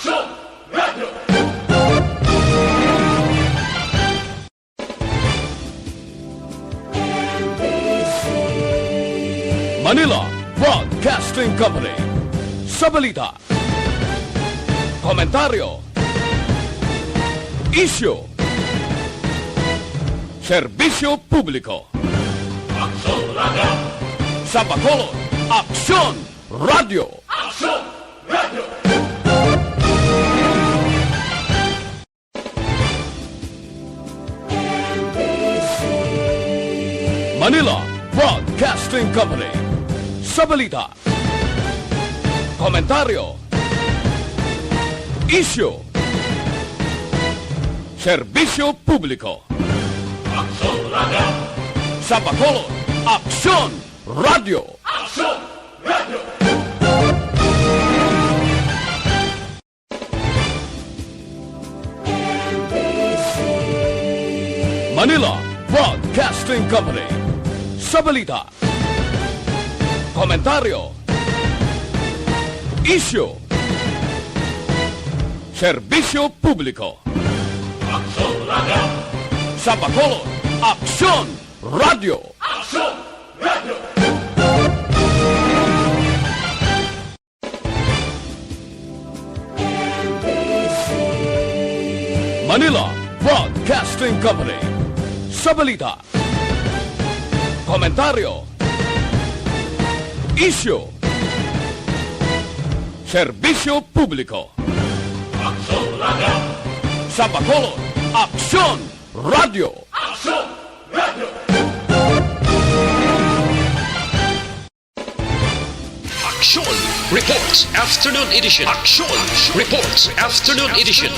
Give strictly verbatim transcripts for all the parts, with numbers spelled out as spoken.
Aksyon Radio! Manila Broadcasting Company. Sa balita, komentaryo, isyu, serbisyo publiko. Aksyon Radio! Sa Bacolod, Aksyon Radio! Aksyon Radio! Manila Broadcasting Company. Sa balita, komentaryo, isyu, serbisyo publiko. Aksyon Radio! Sa Bacolod, Aksyon Radio! Aksyon Radio! Manila Broadcasting Company. Sa balita, komentaryo, isyu, serbisyo publiko. Aksyon Radio! Sa Bacolod, Aksyon Radio! Aksyon Radio! Manila Broadcasting Company. Sa balita, komentaryo, isyu, serbisyo publiko. Aksyon Radio! Sa Bacolod, Aksyon Radio! Aksyon Radio! Aksyon Reports Afternoon Edition. Aksyon Reports Afternoon Edition.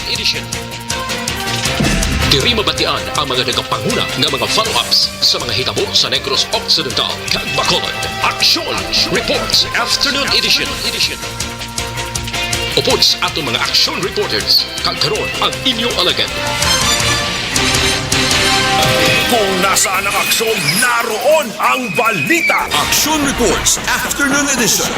Diri mabatian ang mga nagapanguna nga mga follow-ups sa mga hitabo sa Negros Occidental kag Bacolod. Aksyon Reports Afternoon Edition. Upod sa aton mga aksyon reporters, kag karon ang inyo alagad. Kung nasaan ang aksyon, naroon ang balita. Action Reports Afternoon Edition.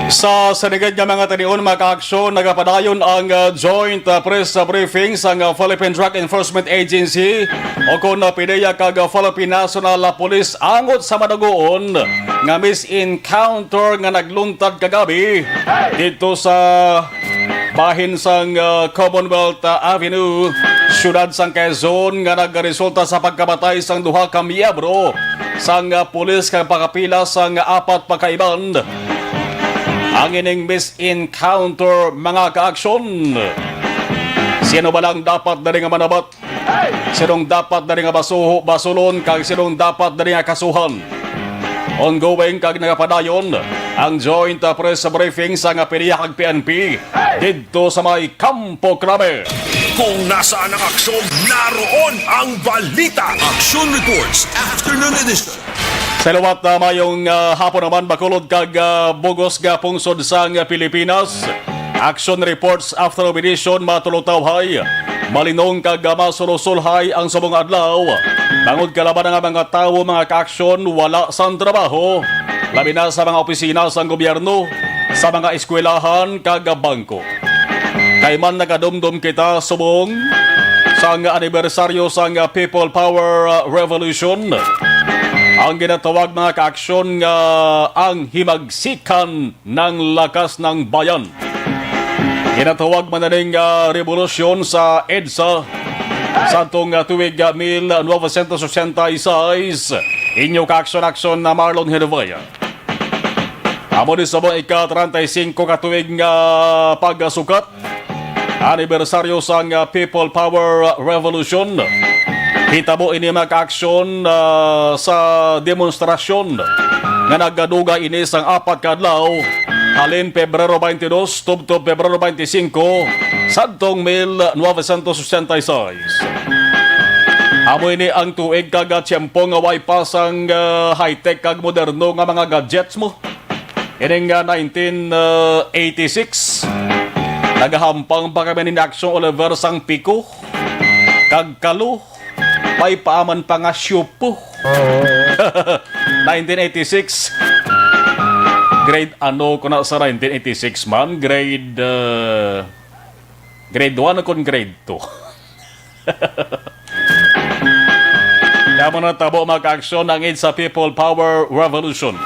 Sa sinigad nga mga tinion, mga kaaksyon, nagapadayon ang, uh, joint, uh, press, uh, briefing sang, uh, Philippine Drug Enforcement Agency o kon, uh, PDEA kag, uh, Philippine National, uh, Police angot sa madugoon nga misencounter nga nagluntad kagabi didto sa bahin sang, uh, Commonwealth, uh, Avenue, siyudad sang Quezon, nga nagresulta sa pagkamatay sang duha ka miyembro sang, uh, pulis kag pakapila sang apat pa ka iban. Ang ining misencounter, mga kaaksyon. Sino ba lang dapat dali nga manabat? Sinong dapat dali nga basuho, basulon, kag sinong dapat dali nga kasuhan? Ongoing kag nagapadayon ang joint, uh, press briefing sang PDEA kag P N P didto sa may Campo Crame. Kung nasaan ang aksyon, naroon ang balita. Action Reports Afternoon Edition. Sa liwat, uh, mayong, uh, hapon naman, Bacolod kag, uh, bugos nga pungsod sang Pilipinas. Action Reports Afternoon Edition, matulutawhay, malinong kag, uh, masulusulhay ang subong adlaw. Bangod kalabanan nga mga tawo, mga kaaksyon, wala sang trabaho, labi na sa mga opisina sang gobyerno, sa mga eskwelahan kag bangko. Kay man nagadumdom kita subong sang anibersaryo sang People Power Revolution, ang ginatawag, mga kaaksyon, nga ang himagsikan ng lakas ng bayan. Ginatawag man na ning, ah, rebolusyon sa EDSA sa atong, ah, tuig, ah, mil novecientos ochenta y seis. Inyo kaaksyon-aksyon na Marlon Hervea. Amo ni sa mga ika-treinta y cinco ka tuig nga pagsukat, anibersaryo sang, ah, People Power Revolution. Hitabo ini, mga kaaksyon, ah, sa demonstrasyon nga nagadugay ini sang apat ka adlaw, halin Pebrero twenty-two tubtob Pebrero twenty-cinco, sadtong mil novecientos ochenta y seis. Amo ini ang tuig kag tiyempo nga way pa sang, ah, high-tech kag moderno nga mga gadgets mo. Ining, ah, nineteen eighty-six, nagahampang pa kami ni Aksyon Oliver sang piko kag kalo, may paaman pa nga siyupo. Nineteen eighty-six. Grade ano ko na sa nineteen eighty-six man? Grade, uh, grade one o kon grade two? Kamo na tabo, mga kaaksyon, ang It's a People Power Revolution.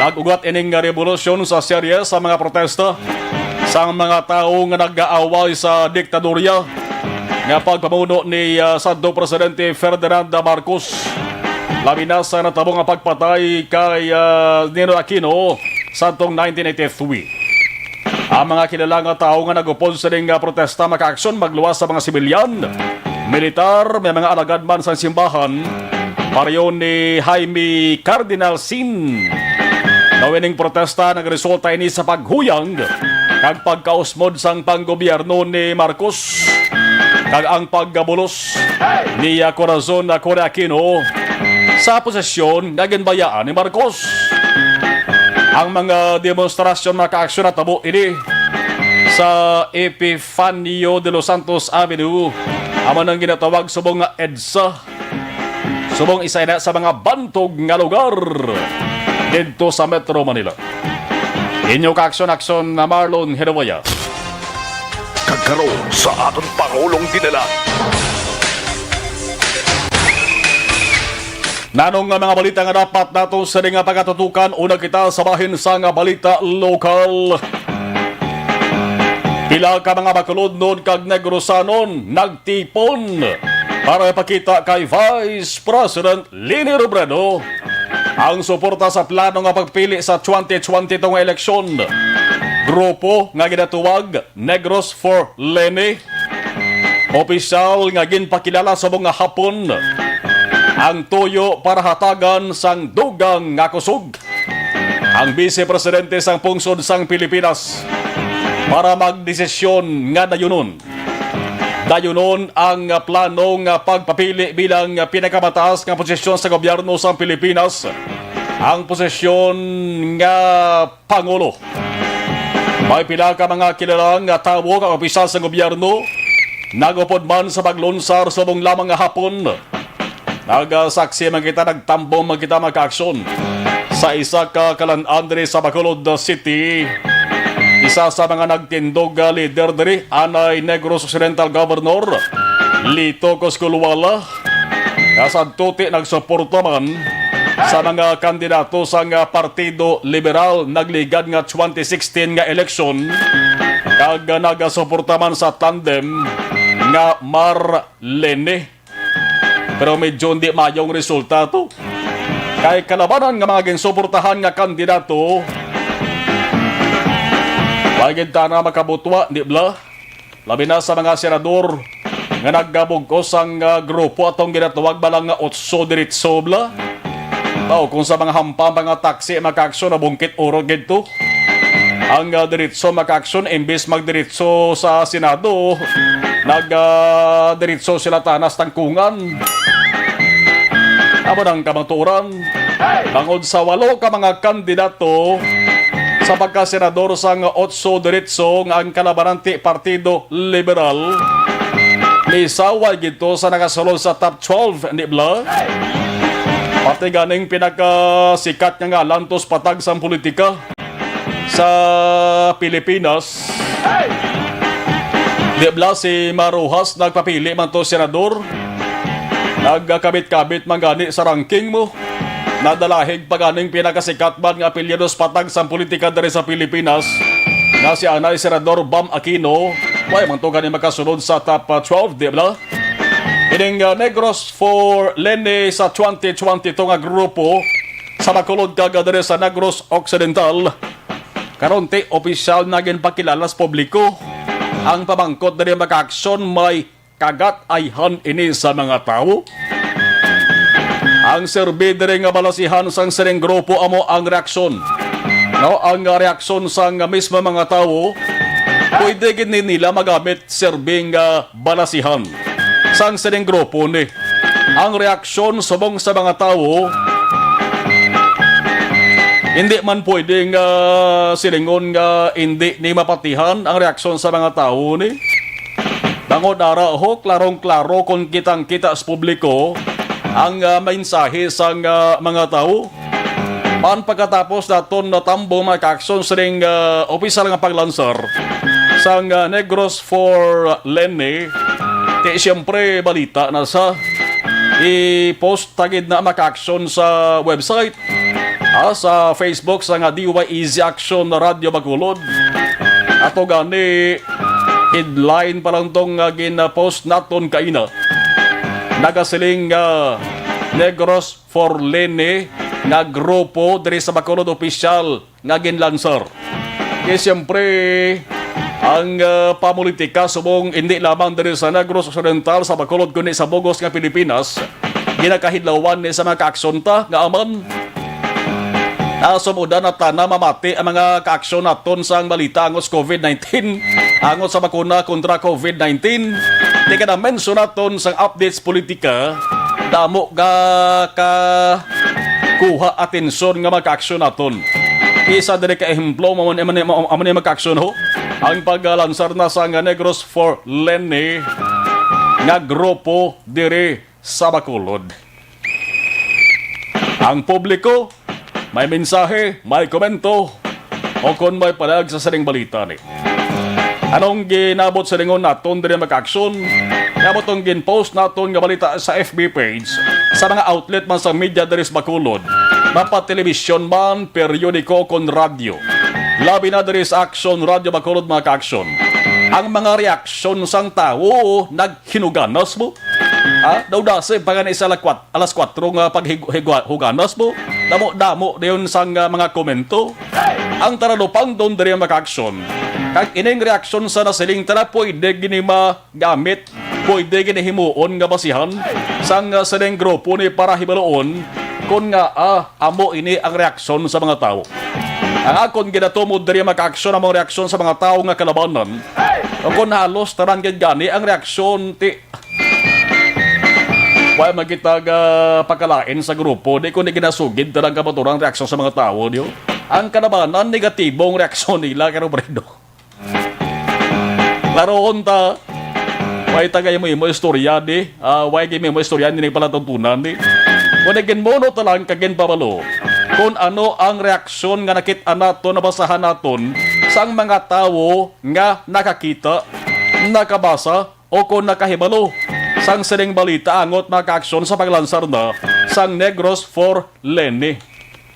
Nag-ugat ining nga revolusyon sa serye sa mga protesta sang mga tawo nga nag-aaway sa diktadorya nga pagpamuno ni, ah, Santo Presidente Ferdinand Marcos, labi na sa natabo nga pagpatay kay, ah, Ninoy Aquino sadtong nineteen eighty-three. Ang mga kilala nga tawo nga nag-upod sining, ah, protesta makaaksyon magluwas sa mga sibilyan, militar, may mga alagad man sa simbahan, pareho ni Jaime Cardinal Sin. Daw ining protesta nagresulta ini sa paghuyang kag pagkausmod sang panggobyerno ni Marcos kag ang paggabulos ni, ah, Corazon, ah, Cory Aquino sa posisyon nga ginbayaan ni Marcos. Ang mga demonstrasyon, mga kaaksyon, natabo ini sa Epifanio de los Santos Avenue, amo nang ginatawag subong nga EDSA, subong isa ina sa mga bantog nga lugar didto sa Metro Manila. Inyo kaaksyon-aksyon na Marlon Hirawaya. Kag karon sa aton Pangulong Dinala. Nanong nga mga balita nga dapat nato sa nga pagkatutukan, una kita sa bahin sa nga balita lokal. Pila ka mga Bacolodnon kag Negrosanon nagtipon para ipakita kay Vice President Leni Robredo ang suporta sa plano nga pagpili sa twenty twenty-two nga eleksyon. Grupo nga ginatuwag Negros for Leni, opisyal nga ginpakilala subong nga hapon ang tuyo para hatagan sang dugang nga kusog ang Vice Presidente sang pungsod sang Pilipinas para magdesisyon nga dayunon. Dayunon ang plano nga pagpapili bilang pinakamataas nga posisyon sa gobyerno sang Pilipinas, ang posisyon nga Pangulo. May pila ka mga kilala nga tawo kag opisyal sa gobyerno nagupod man sa paglunsar subong lamang nga hapon. Nagasaksi man kita, nagtambong man kita, mga kaaksyon, sa isa ka kalan-an diri sa Bacolod City. Isa sa mga nagtindog nga lider diri, anay Negros Occidental Governor Lito Cosculuala, nga sa tuti nagsuporta man sa mga kandidato sang Partido Liberal nagligad nga twenty sixteen nga eleksyon, kag nagasuporta man sa tandem nga Mar Leni. Pero medyo hindi mayong resulta to. Kay kalabanan nga mga ginsuportahan nga kandidato, wa gid tana makabutwa, di bala? Labi na sa mga senador nga nagabugkos sang, ah, grupo atong ginatawag bala nga Otso Diritso, bala. Aw, kung sa mga hampa, mga taksi, mga kaaksyon, nabungkit urog gid to. Ang, ah, Diritso, mga kaaksyon, imbis magdiritso sa Senado, nag, ah, diritso sila tana sa Tangkungan. Amo nang kamatuoran. Bangod sa walo ka mga kandidato sa pagkasenador sang Otso Diritso nga ang kalabanante Partido Liberal, lisaway gid to sa nagasulod sa top twelve, di bala? Pati ganing pinakasikat nga ngalan to sa patag sang politika sa Pilipinas, di bala, si Mar Roxas, nagpapili man to senador. Nagkabit-kabit man gani sa ranking mo. Nadalahig pa ganing pinakasikat man nga apelyido sa patag sang politika diri sa Pilipinas, nga si anay Senador Bam Aquino. Way man to gani makasulod sa top, ah, twelve, di bala? Ining, ah, Negros for Leni sa twenty twenty-two nga grupo sa Bacolod kag diri sa Negros Occidental, karon ti opisyal na ginpakilala sa publiko ang pamangkot diri, mga kaaksyon, may kagat-ayhan ini sa mga tawo. Ang survey diri nga balasihan sang sining grupo amo ang reaksyon. No, ang reaksyon sang mismo mga tawo, pwede gid ni nila magamit survey nga balasihan sang sining grupo ni. Ang reaksyon subong sa mga tawo, hindi man pwede nga silingon nga hindi ni mapatihan ang reaksyon sa mga tawo ni. Bangod ara, ho, klarong-klaro kon kitang-kita sa publiko ang, ah, mensahe sang, ah, mga tawo. Ang pagkatapos naton natambong, mga kaaksyon, sining, ah, opisyal nga paglansar sang, ah, Negros for Leni, ti siyempre balita na sa i-post tagid na, mga kaaksyon, sa website, ah, sa Facebook sa nga D Y E Z Action Radyo Bacolod. Ato gani headline pa lang tong, ah, gin-post naton kaina. Nagasiling nga Negros for Leni nga grupo diri sa Bacolod opisyal nga ginlansar. Kay siyempre, ang, ah, pamulitika subong indi lamang diri sa Negros Occidental sa Bacolod, kundi sa bug-os nga Pilipinas, ginakahidlawan ni sa mga kaaksyon ta nga aman. Asum uda na tana mamati ang mga kaaksyon naton sang balita angos COVID nineteen, angos sa bakuna kontra COVID nineteen. Di ka na mention naton sang updates politika, damo ka, ka kuha atensyon nga mga kaaksyon naton. Isa diri ka ehemplo, amo ni, amo ni, amo ni mga kaaksyon, ho. Ang paglansar na sang Negros for Leni nga grupo diri sa Bacolod. Ang publiko may mensahe, may komento, o kon may palag sa sining balita ni. Anong ginabot sa lingon naton diri, mga kaaksyon? Nabot ang gin-post naton nga balita sa F B page, sa mga outlet man sa media diri sa Bacolod, mapatelebisyon man, periodiko, kon radyo. Labi na diri sa Action Radio Bacolod, mga kaaksyon. Ang mga reaksyon sang tawo naghinuganas mo. Ha? Daw dasig pa gani sa alas kwat-, alas kwatro nga paghig-, higwa-, huganas mo. Damo-damo dayon sang, ah, mga komento. Ang taradupang don diri ang makaaksyon. Kag ining reaksyon sa nasiling tara pwede gini magamit, pwede gini himuon nga basihan sang, ah, sining grupo ni para hibaluon kon nga, ah, amo ini ang reaksyon sa mga tawo. Ang akon ginatumod diri ang makaaksyon, ang mga reaksyon sa mga tawo nga kalabanan. O kon halos tanan gid gani ang reaksyon ti Wa man kita ga pakalain sa grupo, di ko ni ginasugid ta lang kabaturang reaksyon sa mga tawo, di ba? Ang kalabanan, negatibong reaksyon nila kay Robredo. Klarohon ta, way ta gay mo imo istorya, di? Ah, way gay mo imo istorya, hindi pala tuntunan, di? Kung nagin mono ta lang kagin pabalo, kung ano ang reaksyon nga nakit-an naton, nabasahan naton, sang mga tawo nga nakakita, nakabasa, o kon nakahibalo sang sining balita angot mga kaaksyon sa paglansar na sang Negros for Leni.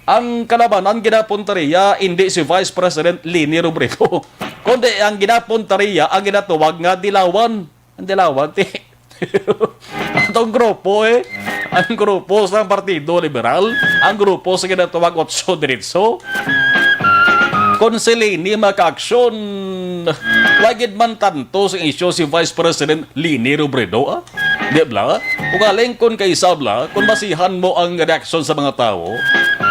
Ang kalabanan ginapunta riya indi si Vice President Leni Robredo, kundi ang ginapunta riya ang ginatawag nga dilawan. Ang dilawan, ti. Atong grupo, eh. Ang grupo sa Partido Liberal, ang grupo sa ginatawag Otso Diretso. Kung si Leni makaaksyon, wa gid man tanto sa isyu si Vice President Leni Robredo, ah. Di bala? Ugaling kung kaisa bala, kung basihan mo ang reaksyon sa mga tawo,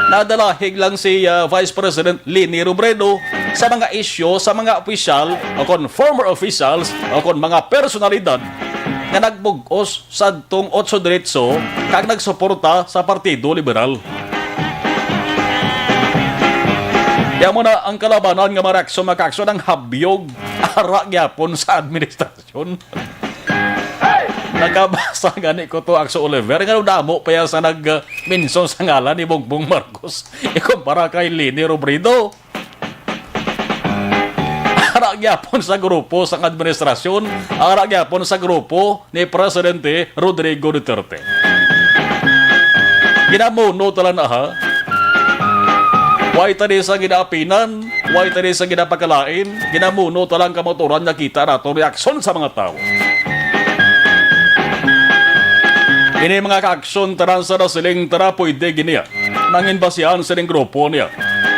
nadalahig lang si, ah, Vice President Leni Robredo sa mga isyu, sa mga opisyal, o kon former officials, o kon mga personalidad nga nagbug-os sadtong Otso Diretso kag nagsuporta sa Partido Liberal. Kaya mo na ang kalabanan nga mga reaksyon, mga kaaksyon, ang habyog ara gyapon sa administrasyon. Nakabasa gani ko to, Akso Oliver, nga damo pa yan sa nag-mention sa ngalan ni Bongbong Marcos ikumpara kay Leni Robredo. Ara gyapon sa grupo sang administrasyon, ara gyapon sa grupo ni Presidente Rodrigo Duterte. Ginamuno tala na, ha? Way tani sa ginaapinan, way tani sa ginapakalain, ginamuno talang kamaturan nga kita nato reaksyon sa mga tawo. Ini mga kaaksyon tanan sa nasiling tara pwede gini, ah. Nangin basihan sining grupo niya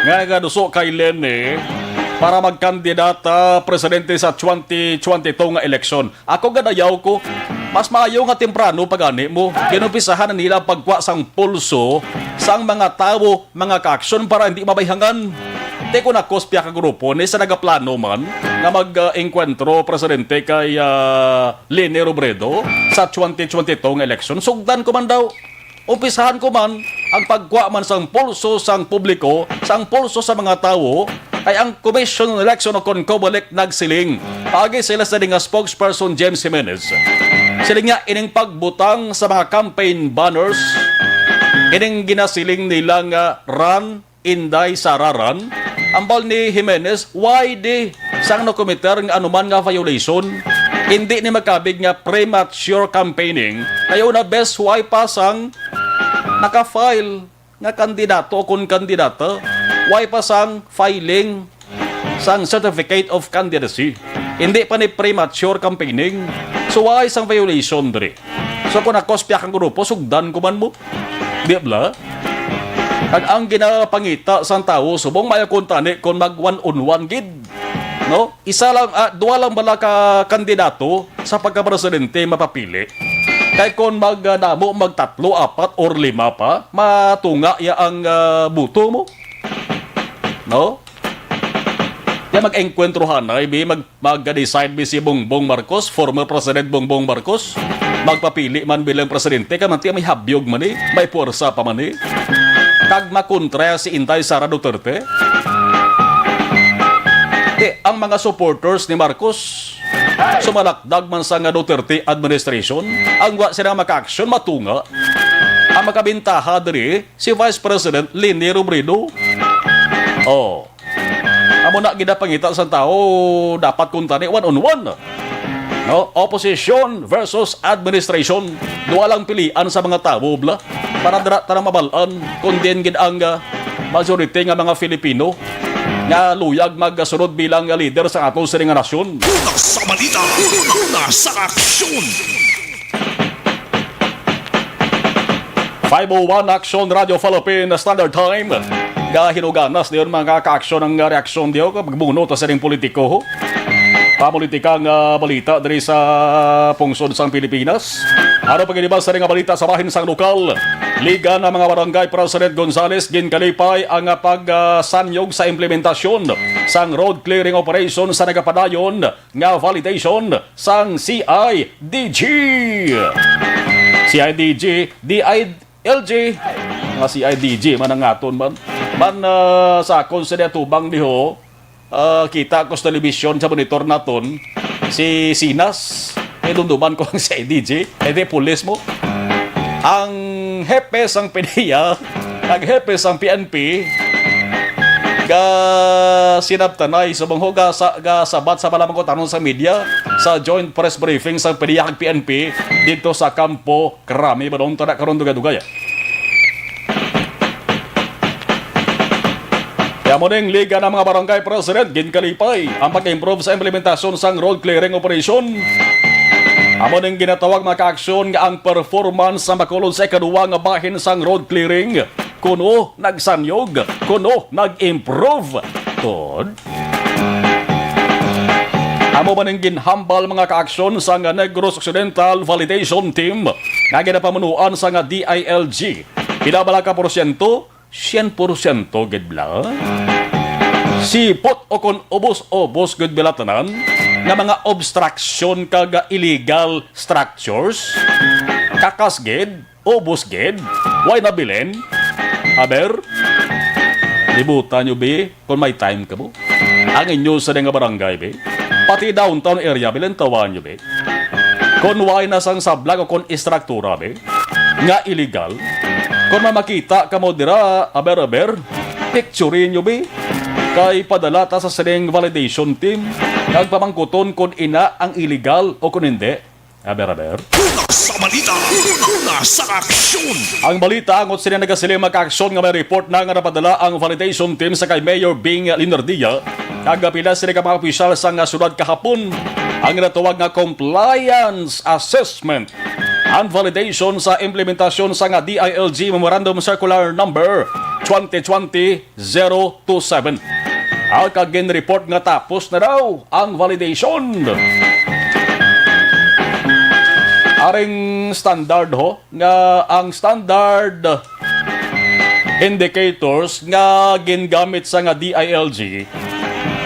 nga nagaduso kay Leni para magkandidata presidente sa twenty twenty-two nga eleksyon. Ako gadayaw ko, mas maayo nga temprano pa gani mo ginumpisahan na nila ang pagkuha sang pulso sang mga tawo, mga kaaksyon para hindi mabayhangan. Te ko na kospya ka grupo ni sa nagaplano man nga mag-engkwentro presidente kay, ah, Leni Robredo sa twenty twenty-two nga eleksyon. Sugdan ko man daw. Umpisahan ko man ang pagkuha man sang pulso sang publiko, sang pulso sa mga tawo, kay ang Commission on Election o kon COMELEC nagsiling. Paagi sila sa nga spokesperson James Jimenez. Siling niya ining pagbutang sa mga campaign banners, ining ginasiling nila nga run Inday Sara Ran, ambal ni Jimenez, why di sang nakomiter nga anuman nga violation? Hindi ni makabig nga premature campaigning, kay una bes why pa sang naka-file nga kandidato o kon kandidata, why pa sang filing sang Certificate of Candidacy. Hindi pa ni premature campaigning. So, why sang violation diri? So, kung ako sa pihak ang grupo, sugdan ko man mo. Di bala? Kag ang ginapangita sang tawo subong maayo kuntani kon mag one on one gid, no? Isa lang, ah, duha lang bala ka kandidato sa pagkapresidente mapapili. Kay kon mag, ah, damo, mag tatlo, apat, or lima pa, matunga ya ang, ah, buto mo. No? Ya mag-engkwentro hanay, bi, mag, mag-decide bi si Bongbong Marcos, former President Bongbong Marcos, magpapili man bilang presidente, kay manti may habyog man ni, may puwersa pa man ni. Kag makontra si Inday Sara Duterte. Di, ang mga supporters ni Marcos, sumalakdag man sa nga Duterte administration, ang wa sila maka-action, matunga. Ang makabintaha diri, si Vice President Leni Robredo. Oh. Amo na ginapangita sa tawo, dapat kuntani one on one. No? Opposition versus administration. Duha lang pilian sa mga tawo, bla. Para dira tanang mabal-an kung diin gid ang, ah, majority nga mga Filipino nga luyag magsunod bilang, ah, leader sa ato sini nga nasyon. Una sa balita, una sa aksyon. Five oh one Action Radio Philippine Standard Time. Gahinuganas dayon, mga ka-aksyon, ang reaksyon diyo kag magbuno ta sining politiko, ho. Pamulitika nga balita diri sa pungsod sang Pilipinas. Ano pa gid ba sa nga balita sa bahin sang lokal? Liga na mga Barangay President Gonzales ginkalipay ang pag, ah, sanyog sa implementasyon sang road clearing operation sa nagapadayon nga validation sang C I D G. C I D G, D I L G, nga C I D G man ang aton man. Man, ah, sa akon sa atubang diho, ah, kita ko sa telebisyon sa monitor naton, si Sinas, eh, dumduman ko ang C I D G, eh, di pulis mo. Ang hepe sang PDEA, ang hepe sang P N P, ga sinabtanay subong ho ga sa, ga sabat sa malamang ko tanon sa media sa joint press briefing sang PDEA kag P N P dito sa Campo Crame, Balon, tada karon dugay-dugay. Kaya mo ning Liga ng mga Barangay President ginkalipay ang pag-improve sa implementasyon sang road clearing operation. Amo ning ginatawag, mga kaaksyon, nga ang performance sa makulod sa ikaduwa nga bahin sang road clearing. Kuno nagsanyog, kuno nag-improve. Tod. Amo man ang ginhambal, mga kaaksyon, sang Negros Occidental Validation Team nga ginapamunuan sang D I L G. Pila bala ka porsyento? Syen porsyento gid bala? Sipot o kon ubos-ubos gid bala tanan nga mga obstruction kag illegal structures? Kakas gid? Ubos gid? Way nabilin? Aber, libutan nyo, bi, kung may time ka mo. Ang inyo sa nga barangay, bi. Pati downtown area, bilantawan nyo, bi. Kung way na sang sablag o kung istruktura, bi, nga illegal. Kung may makita ka mo dira, aber, aber, picture nyo, bi. Kay padala ta sa sining validation team. Kag pamangkuton kung ina ang illegal o kung hindi. Aber, aber. Una sa balita, una sa aksyon. Ang balita, angot sini nagasiling, mga kaaksyon, nga may report na nga napadala ang validation team sa kay Mayor Bing Leonardia. Kag pila sini ka mga opisyal sa nga syudad kahapon ang natawag nga compliance assessment and validation sa implementasyon sa nga D I L G Memorandum Circular Number twenty twenty zero two seven. Ang kag ginreport nga tapos na daw ang validation. Aring standard ho, nga ang standard indicators nga gingamit sa nga D I L G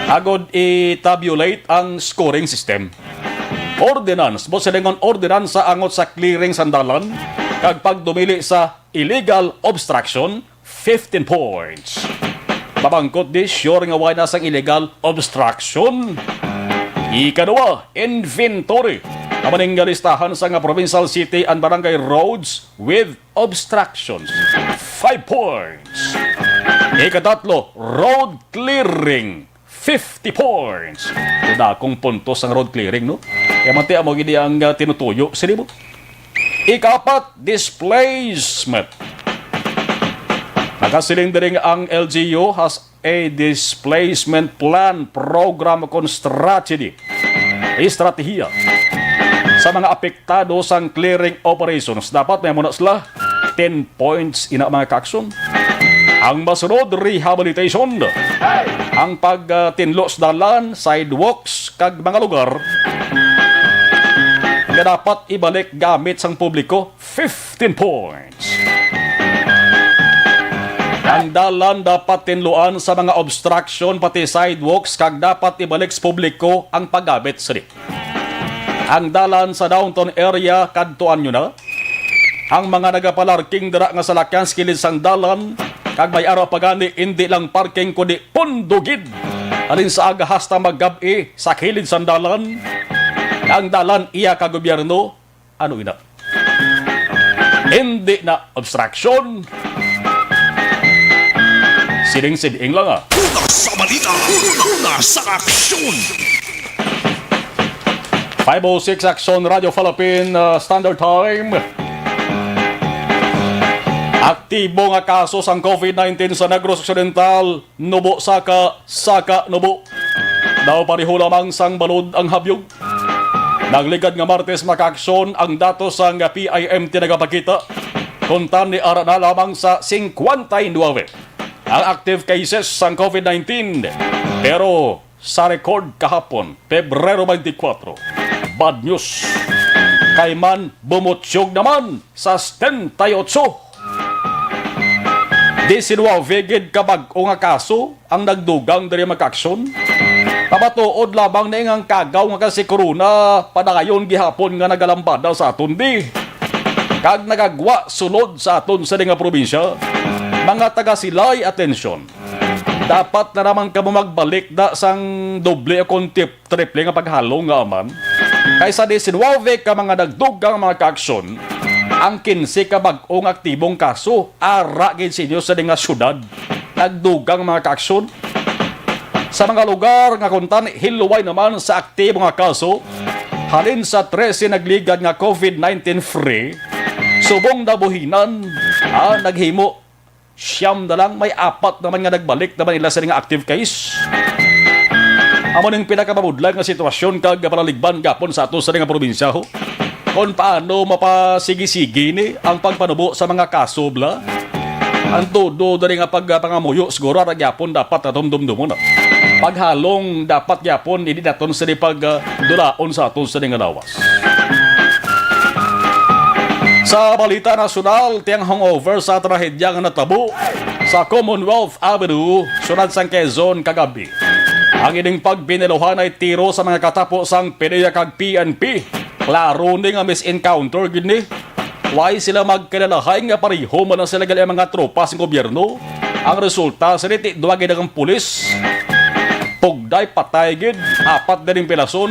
agod i-tabulate ang scoring system. Ordinance, buot silingon, ordinansa angot sa clearing sang dalan kag pagdumili sa illegal obstruction, fifteen points. Mabangkot di, sure nga wala na sang illegal obstruction. Ikaduha, inventory. Amo ning listahan sa nga provincial, city, and barangay roads with obstructions, five points. Ikatatlo, road clearing, fifty points. Dakong puntos ang road clearing, no? Kaya mati amo gid ang, ah, tinutuyo sini mo. Ikapat, displacement. Nagasiling diri nga ang L G U has a displacement plan, program, kon strategy, estratehiya sa mga apektado sang clearing operations. Dapat may muna sila ten points ina, mga kaaksyon. Ang masunod, rehabilitation. Ang pagtinlo sa dalan, sidewalks, kag mga lugar nga dapat ibalik gamit sang publiko, fifteen points. Ang dalan dapat tinluan sa mga obstruction, pati sidewalks, kag dapat ibalik sa publiko ang paggamit sini. Ang dalan sa downtown area, kadtuan nyo na. Ang mga nagapalarking dira nga salakyan sa kilid sang dalan, kag may ara pa gani, indi lang parking, kundi pundo gid. Halin sa aga hasta maggab-i sa kilid sang dalan. Ang dalan iya ka gobyerno, ano ina? Hindi na obstruction. Sining-sining lang, ah. Una sa balita, una sa aksyon. Five oh six Aksyon, Radyo Philippine, uh, Standard Time. Aktibo nga kaso sang COVID nineteen sa Negros Occidental, Nubo Saka, Saka Nubo. Daw pareho lamang sang balod ang habyog. Nagligad nga Martes, mga kaaksyon, ang datos sang P I M T nagapakita, kuntani ara na lamang sa singkwenta y nuebe ang active cases sang COVID nineteen. Pero sa record kahapon, Pebrero twenty-four, bad news. Kay man bumutyog naman sa setenta y ocho. Diecinueve gid ka bag-o nga kaso ang nagdugang diri, mga kaaksyon. Pamatuod lamang ni nga ang kagaw nga kasi corona padayon gihapon nga nagalambada sa aton di, kag nagagwa sulod sa aton sini nga probinsya. Mga taga-Silay, atensyon. Dapat na naman kamo magbalik da sang doble o kon tip-, triple nga paghalong nga aman. Kay sa diecinueve ka mga nagdugang, mga kaaksyon, ang quince ka bag-ong aktibong kaso, ara gid sa inyo sa nga syudad, nagdugang, mga kaaksyon. Sa mga lugar nga kuntani hiluway naman sa aktibo nga kaso, halin sa trese nagligad nga COVID nineteen free, subong nabuhinan, ah, naghimo siyam na lang, may apat naman nga nagbalik naman ila sa nga active case. Amo ning pinakamabudlay nga sitwasyon kag panaligban gapon sa ato sa nga probinsya, ho. Kung paano mapasigi-sigi ni ang pagpanubo sa mga kaso, bla? Ang todo dali nga pagpangamuyo siguro ara gyapon dapat naton dumdumon, no? Paghalong dapat gyapon, hindi naton sini pag, ah, dulaon sa aton sini nga lawas. Sa balita nasyonal, tiyang hangover sa trahedya nga natabo sa Commonwealth Avenue, syudad sang Quezon, kagabi. Ang ining pagbinelohan ay tiro sa mga katapo sang PDEA kag P N P. Klaro ni nga mis-encounter gid ni. Why sila magkilalahay nga pareho man lang sila gali ang mga tropa sa gobyerno? Ang resulta, sini ti duwa gid ang pulis. Pugday, patay gid. Apat diri ang pilason.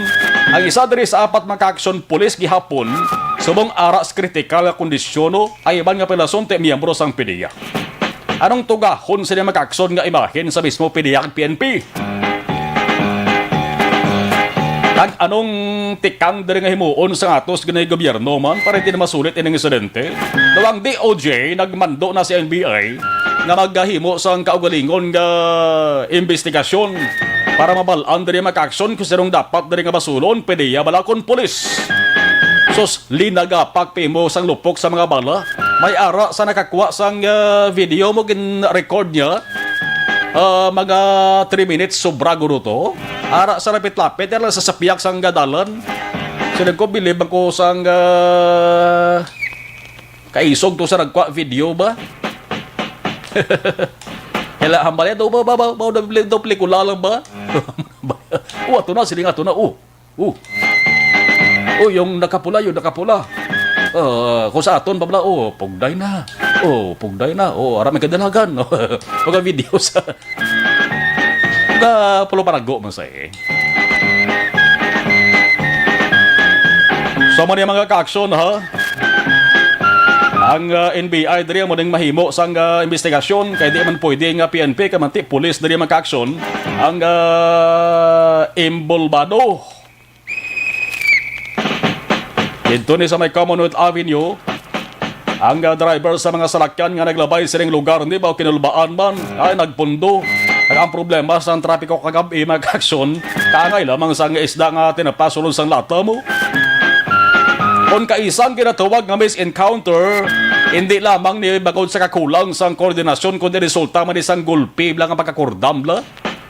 Ang isa diri sa apat, mga kaaksyon, pulis gihapon, subong ara sa kritikal nga kondisyon, no? Ay iban nga pilason ti miyembro sang PDEA. Anong tugahon sini, mga kaaksyon, nga imahen sa mismo PDEA kag P N P? Kag anong tikang diri nga himuon sa atos gani gobyerno man para hindi na masulit ining insidente? Daw ang D O J nagmando na sa N B I nga maghimo sang kaugalingon nga imbestigasyon para mabal-an diri, mga kaaksyon, kung sinong dapat diri nga basulon, PDEA bala kon pulis. Sus, linagapak pimo sang lupok sa mga bala. May ara sa nakakuha sang, ah, video mo, gin-record niya. Ah, mga three minutes, sobra guro to. Ara sa lapit-lapit, ara sa sapyak sang dalan. Sila ko, bilib ako sang, ah, kaisog to sa nagkuha video ba? Kaya hambal yan, to ba, ba, ba, ba, ba, pelikula lang ba? Oh, ato na, sila nga, ato na, oh. Oh. Oh, yung nakapula, yung nakapula. Ah, kung sa aton, babla, oh, pugday na. Oh, pugday na. Oh, ara may kadalagan. Mga video sa, mga puluparago man sa, eh. So, mo niya, mga kaaksyon, ha? Ang, ah, N B I diri amo ning mahimo sang, ah, investigasyon, kay di man pwede nga P N P, kay manti pulis diri makaaksyon. Ang, ah, Imbolbado. Didto ni sa may Commonwealth Avenue, ang, ah, driver sa mga salakyan nga naglabay sining lugar, hindi ba kinulbaan man? Ay, nagpundo. Kag ang problema sa trapiko kagab-i, mga kaaksyon, kaangay lamang sang isda nga tinapasulod sang lata mo. Kon kaisa ang ginatawag nga misencounter, hindi lamang ni bangod sa kakulang sang koordinasyon, kundi resulta man ni sang gulpi bla nga pagkakurdam bla.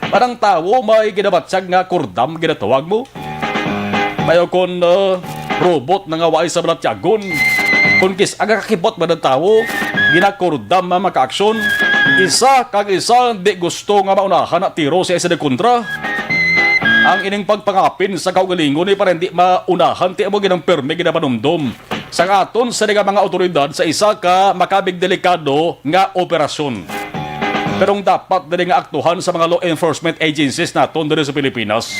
Parang tawo may ginabatyag nga kurdam ginatawag mo. Mayo kon, uh, robot na nga waay sa balatyagon. Kon kis-, ang kakibot man ang tawo, ginakurdam ang makaaksyon. Isa kag isa di gusto nga maunahan na tiro sa isa di kontra. Ang ining pagpangapin sa kaugalingon ni para hindi maunahan ti amo ginang permi ginapanumdom sang aton sini nga mga awtoridad sa isa ka makabig delikado nga operasyon. Pero ang dapat diri nga aktuhan sa mga law enforcement agencies naton diri sa Pilipinas,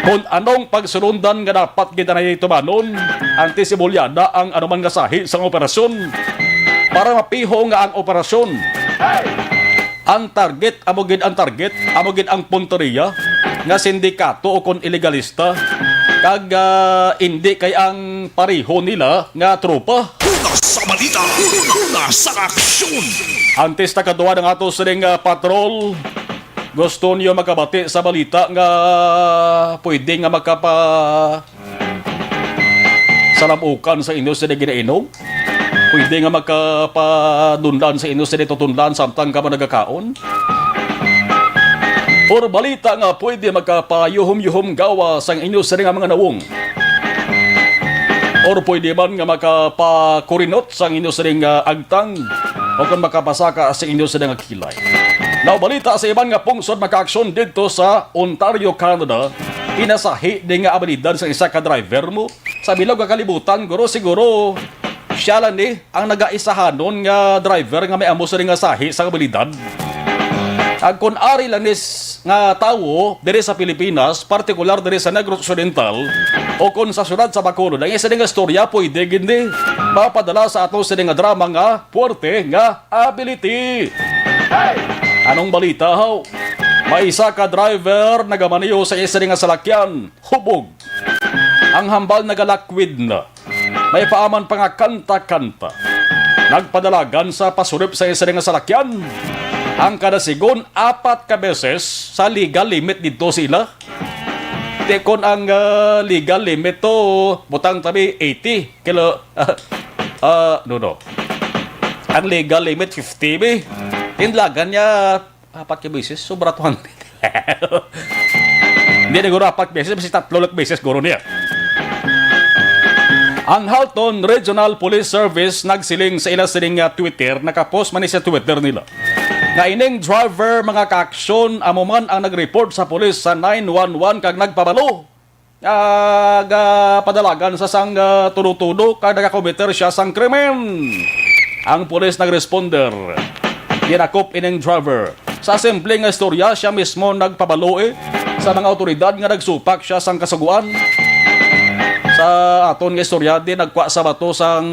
kung anong pagsulundan nga dapat kita na tumanon, antes ibulyada ang anuman nga sahi sang operasyon para mapiho nga ang operasyon. Ang target, amo gid ang target, amo gid ang punteriya nga sindikato o kon ilegalista, kag, ah, indi kay ang pareho nila nga tropa. Una sa balita, una sa aksyon. Antes ta kadua ang ato sining, ah, patrol, gusto niyo makabati sa balita nga pwede nga makapa-, salamukan sa inyo sini ginainom? Pwede nga makapadunlan sa inyo sini tutunlan samtang kamo nagakaon? Or balita nga pwede makapayuhom-yuhom gawa sang inyo sini nga mga nawong? Or pwede man nga makapakurinot sang inyo sini nga agtang o kon makapasaka sa inyo sini nga kilay? Nabalita sa iban nga pungsod makaaksyon didto sa Ontario, Canada, pinasahi di nga abilidad sa isa ka driver mo sa bilog nga kalibutan, guro, siguro siya lang ni ang nagaisahanon nga driver nga may amo sini nga sahi sa abilidad. Ag kun ari lang ni s-, nga tawo diri sa Pilipinas, partikular diri sa Negros Occidental o kon sa siyudad sa Bacolod, ang isa nga istorya pwede gid ni mapadala sa ato sini nga drama nga puwerte nga ability. Anong balita, haw? May isa ka driver nagamaneho sa isa nga salakyan, hubog. Ang hambal nagalakwid na. May paaman pa nga kanta-kanta. Nagpadalagan sa pasulip sa isa nga salakyan. Ang kada sigon, apat ka beses sa legal limit didto sila. Ti kon ang, ah, legal limit to, butang tabi, eighty kilo, ah, no, no. Ang legal limit, fifty, bi. Tinlagan niya, apat ka beses, sobra two hundred. Hindi na guro apat beses, basi tatlo lang beses guro niya. Ang Halton Regional Police Service nagsiling sa ila sining, ah, Twitter, nakapost man ni sa Twitter nila, nga ining driver, mga kaaksyon, amo man ang nag-report sa pulis sa nine one one kag nagpabalo nga gapadalagan sa sang, ah, tudo-tudo kag nagakomiter siya sang krimen. Ang pulis nagresponder, ginakop ining driver. Sa simple nga istorya, siya mismo nagpabalo, eh, sa mga awtoridad nga nagsupak siya sang kasugoan. Sa aton nga istorya, di nagkwa sa bato sang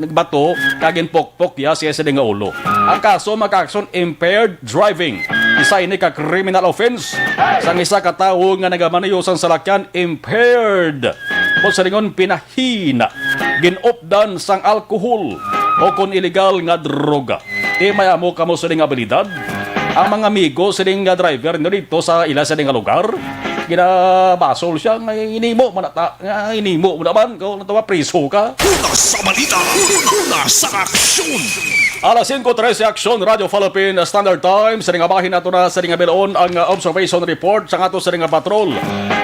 bato kag ginpokpok ya siya sa nga ulo. Ang kaso, mga kaaksyon, impaired driving. Isa ini ka criminal offense sang isa ka tawo nga nagamaneho sang salakyan impaired. Kon sa lingon, pinahina, ginupdan sang alkohol o kon iligal nga droga. Ti may amo kamo sining abilidad? Ang mga amigo sining nga driver nga dito sa ila sining nga lugar, ginabasol siya nga inimo man ata, nga inimo mo naman, kung natawa, priso ka. Una sa balita, una sa aksyon. Alas singko trese, Aksyon, Radyo Philippine Standard Time. Sining nga bahin nato na sining nga bilon ang, uh, observation report sa ato sining nga patrol.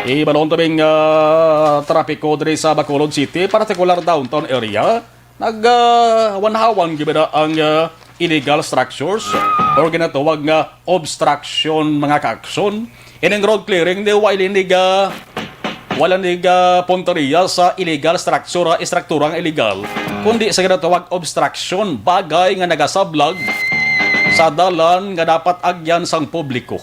Ibalon tabing, uh, trapiko diri sa Bacolod City, partikular downtown area. Nag, ah, wanhawan gid ba ang, ah, illegal structures or ginatawag nga obstruction, mga kaaksyon? Ining road clearing, di, wala ni ga, wala ni ga punteriya sa illegal structure, ah, istruktura nga illegal, kundi sa ginatawag obstruction, bagay nga nagasablag sa dalan nga dapat agyan sang publiko.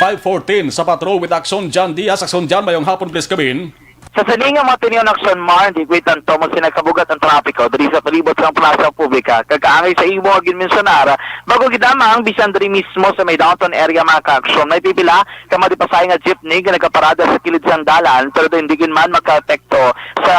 Five fourteen sa Patrol with Aksyon Jan Diaz. Aksyon Jan, mayong hapon, please, kabin. Sa sini nga mga tinion, Aksyon Mar, hindi ko itanto mo sinagkabugat ang trapiko diri sa palibot sang plaza publika. Kag kaangay sa imo nga ginmensyonar, bag-o gid lamang bisan diri mismo sa may downtown area, mga kaaksyon, may pipila ka mga dipasahi nga jeepney nga nagaparada sa kilid sang dalan, pero hindi gid man makaepekto sa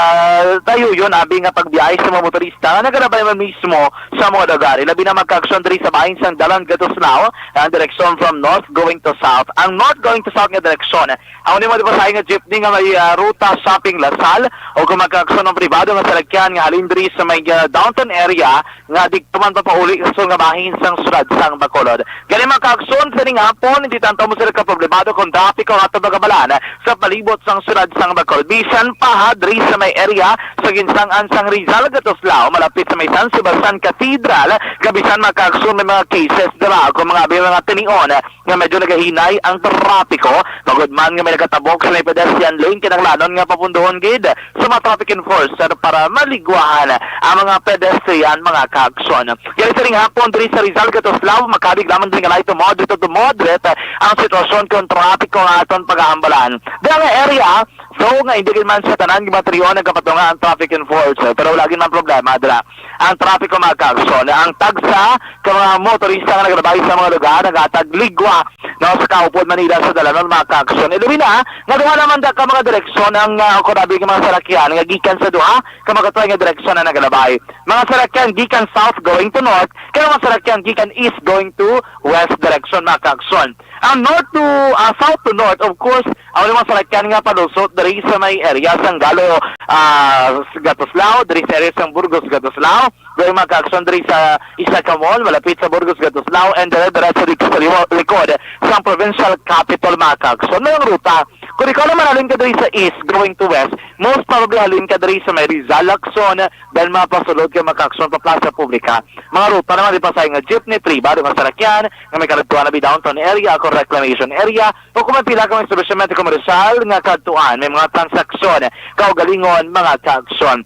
tayuyon abi nga pagbiyahe sa mga motorista nga nagalabay man mismo sa mga lugar. Ilabi na, mga kaaksyon, diri sa bahin sang Dalan Gatuslao, ang direksyon from north going to south. Ang north going to south nga direksyon, ang imo dipasahi nga jeepney nga may, ah, ruta shopping Lasal, o kung, mga kaaksyon, ang pribado nga salakyan nga halin diri sa may, ah, downtown area nga digto man papauli sa sulod nga bahin sang siyudad sang Bacolod. Gani, mga kaaksyon, sa ning hapon, hindi tanto mo sila kaproblemado kung trapiko ang ato magabalan sa palibot sang siyudad sang Bacolod. Bisan pa ha, diri sa may area sa ginsang-an sang Rizal, Gatuslao, malapit sa may San Sebastian Cathedral, kabisan, mga kaaksyon, may mga cases dira kung mga, may mga tinion nga medyo nagahinay ang trapiko, bangod man nga may nagatabok sa may pedestrian lane, kinahanglanon nga papundohon gid sa mga traffic enforcer para maligwahan ang mga pedestrian, mga kaaksyon. Kaya sa ring hapon diri sa Rizal, Gatuslao, makabig lamang diri nga light to moderate to moderate ang sitwasyon kung trapiko nga aton pag-aambalan. Dira nga area, so nga hindi gid man sa tanan nga mga tinion nagapatunga ang traffic enforcer, pero wala gid man problema dira. Ang trapiko, mga kaaksyon, ang tagsa ka mga motorista nga nagalabay sa mga lugar nagahatag ligwa, no, sa kaupod man nila sa dalanon, mga kaaksyon. Ilabi na nga duha naman da ka mga direksyon ang, ah, kurabi nga mga salakyan nga gikan sa duha ka magkatuway nga direksyon na nagalabay. Mga salakyan gikan south going to north, kay mga salakyan gikan east going to west direction, mga kaaksyon. Ang north to, ah, south to north, of course, ang mga salakyan nga palusot diri sa may area sang Galo, ah, Gatuslao, diri sa area sang Burgos, Gatuslao, diri, mga kaaksyon, diri sa Isla Camol, malapit sa Burgos, Gatuslao, and dire-diretso dito sa liwa-, likod sang provincial capital, mga kaaksyon. May ang ruta. Kung ikaw naman halin ka diri sa east, going to west, most probably halin ka diri sa may Rizal, Lacson, then mapasulod ka, mga kaaksyon, pa Plaza Publica. Mga ruta naman, dipasahi nga jeepney, pribado nga salakyan, nga may kaladtuan abi downtown area o reclamation area, o kung may pila ka mga establishmento komersyal nga kaladtuan, may mga transaksyon, kaugalingon, mga kaaksyon.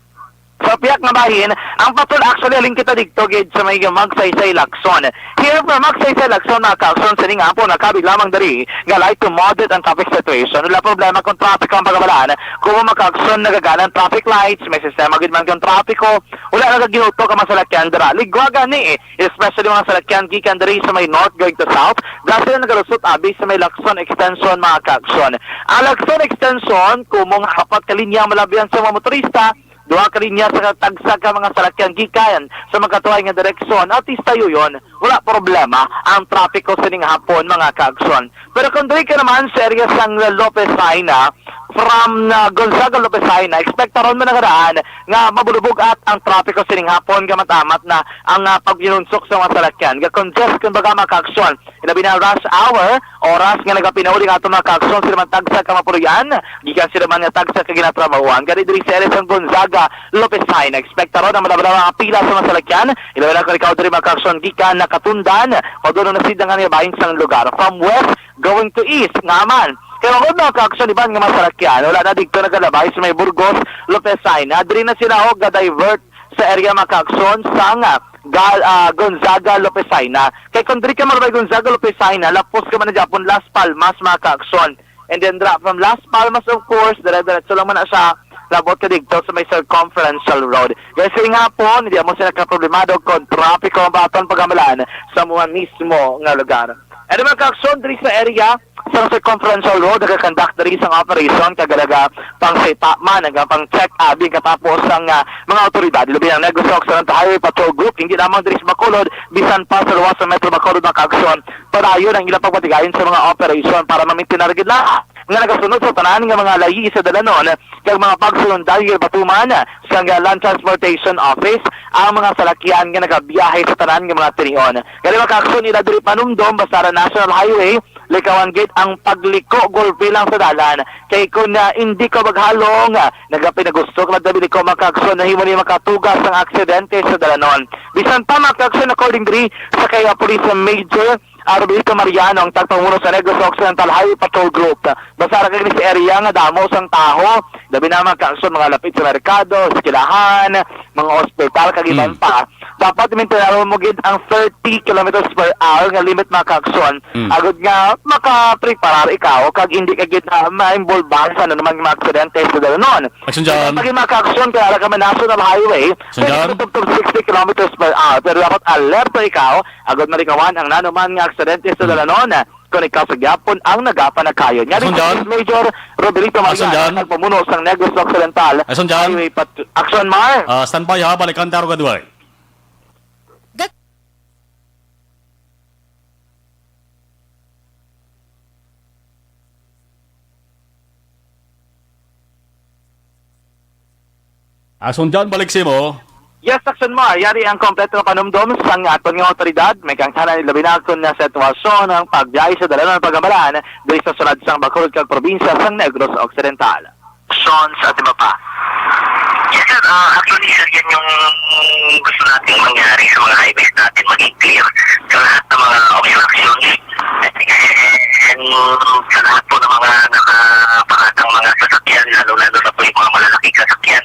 Sa piyak nga bahin, ang patol actually halin kita dito gid sa may Magsaysay, Lacson. Here from Magsaysay, Lacson, mga kaaksyon, sa ning hapon, nakabig lamang diri nga light to moderate ang traffic situation. Wala problema kung traffic ang pagabalaan. Kung mga kaaksyon, nagagana ang traffic lights, may sistema gid man kung trapiko, wala na ginutok ang mga salakyan dira. Ligwa gani, eh, especially mga salakyan gikan diri sa may north going to south, dahil sila nagalusot abi sa may Lacson Extension, mga kaaksyon. Ang Lacson Extension, kumong apat ka linya ang malabyan sa mga motorista, duha ka linya sa tagsa ka mga salakyan gikan sa magkatuway nga direksyon, at istayo yon, wala problema ang trapiko sining hapon, mga kaaksyon. Pero kung diri ka naman sa area sang Lopez Jaena, from, ah, Gonzaga Lopez Jaena, expect taron mo na nga daan nga mabulubog at ang trapiko sining hapon, gamatamat na ang, ah, pagbinunsok sa mga salakyan. Ga-congest, kumbaga, mga kaaksyon. Ilabi na rush hour, oras nga nagapinauli nga ato mga kaaksyon, sila man tagsa ka mapuloy-an, gikan sila man nga tagsa ka ginatrabahuan. Gani diri sa area sang Gonzaga, Lopez Jaena, expect taron ang madala-dala nga pila sa mga salakyan. Ilabi na kung ikaw diri mga kaaksyon gikan Nakatundan, o doon na sidangan nga bahin sang lugar. From west, going to east, nga man. Kaya mga mga kaaksyon, iban nga mga salakyan, wala na dito nagalabay sa may Burgos, Lopez Jaena. Diri na sila, o, ga-divert sa area mga kaaksyon sang, ah, Gal-, ah, Gonzaga, Lopez Jaena. Kay kung diri ka malabay Gonzaga, Lopez Jaena, lapos ka man na Japon, Las Palmas, mga kaaksyon. And then dra, from Las Palmas, of course, dire-diretso lang man na siya, labot ka dito sa may Circumferential Road. Kaya sa nga po, hindi mo sila kaproblemado kung trapiko ang aton pagamalan sa mga mismo nga lugar. Ano mga kaaksyon, diri sa area, sa Circumferential Road, nagakonduct diri sang operation kag nagaga pang-set up man, nagapang-check abi katapos ang, ah, mga awtoridad. Labi ang Negros Occidental Highway Patrol Group, hindi lamang diri sa Bacolod, bisan pa sa luwas sa Metro Bacolod, mga kaaksyon, padayon ang ilang pagpatigayon sa mga operation para mamintinar gid lang nga nagasunod sa tanan nga mga layi sa dalanon kag mga pagsulundag nga patuman sa Land Transportation Office ang mga salakyan nga nagabiyahe sa tanan nga mga tinion. Kani mga kaaksyon, ila diri panumdom basta ra National Highway, likawan gid ang pagliko gulpi lang sa dalan. Kay kung, ah, hindi ka maghalong, ah, nagapinagusto ka, madali ko mga kaaksyon, nahimo ni makatugas ang aksidente sa dalanon. Bisan pa mga kaaksyon, according diri sa kay, ah, Police Major ah, Roberto Mariano, ang tagpamuno sa Negros Occidental Highway Patrol Group. Basta ra kag sa area nga damo sang tawo, labi na mga kaaksyon, mga lapit sa merkado, eskwelahan, mga ospital, kag iban Mm. pa. Dapat mintinar mo gid ang thirty kilometers per hour nga limit, mga kaaksyon. Mm. Agod nga makapreparar ikaw kag hindi ka gid, ah, maimbulbahan sa ano naman nga mga aksidente sa dalanon. Action dyan. Pag mga kaaksyon, kaya lang kami National Highway, Action pwede dyan. ka tubtob sixty kilometers per hour, pero dapat alerto ikaw agod malikawan ang nanuman nga aksidente sa Mm. dalanon. Kung ikaw sa gyapon ang nagapanagkayon. Yari Action dyan. Police Major Rodelito Action Mariano, dyan. nagpamuno sang Negros Occidental Action dyan. Highway Pat-, Action, Mar. Ah, standby ha, balikan ta ro kadwa. Action dyan, balik simo. Yes, Action Mar, yari ang kompleto nga panumdom sang aton nga awtoridad. May kangtanan ilabi na kon na sitwasyon ang pagbiyahe sa dalanon pagamalan diri sa sulod sang Bacolod kag probinsya sang Negros Occidental. Action sa ating mapa. Yes, sir. Ah, actually, sir, yan yung gusto nating mangyari sa mga highways natin, maging clear sa lahat ng mga obstructions. And sa lahat po ng mga nakaparatang mga sasakyan, lalo-lalo na po yung mga malalaking sasakyan,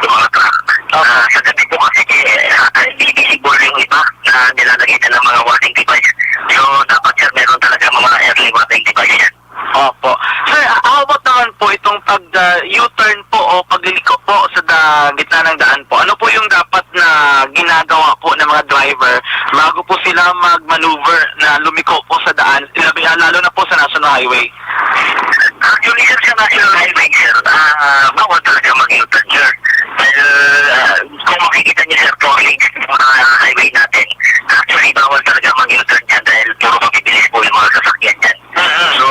yung mga truck. Opo. Ah, sa gabi po kasi, eh, ah, invisible yung iba na nilalagay na ng mga warning device. So, dapat, sir, meron talaga mga early warning device yan. Opo. Sir, ah, how about naman po itong pag, ah, U-turn po o pagliliko po sa da-, gitna ng daan po? Ano po yung dapat na ginagawa po ng mga driver bago po sila mag-maneuver na lumiko po sa daan, labi-, ah, lalo na po sa National Highway? Actually, sir, sa National Highway, sir, ah, bawal talaga mag-U-turn, sir. Dahil, ah, kung makikita niyo, sir, po ang latest ng mga highway natin, actually, bawal talaga mag-U-turn dyan dahil puro mabibilis po yung mga sasakyan dyan. Mm-mm. So,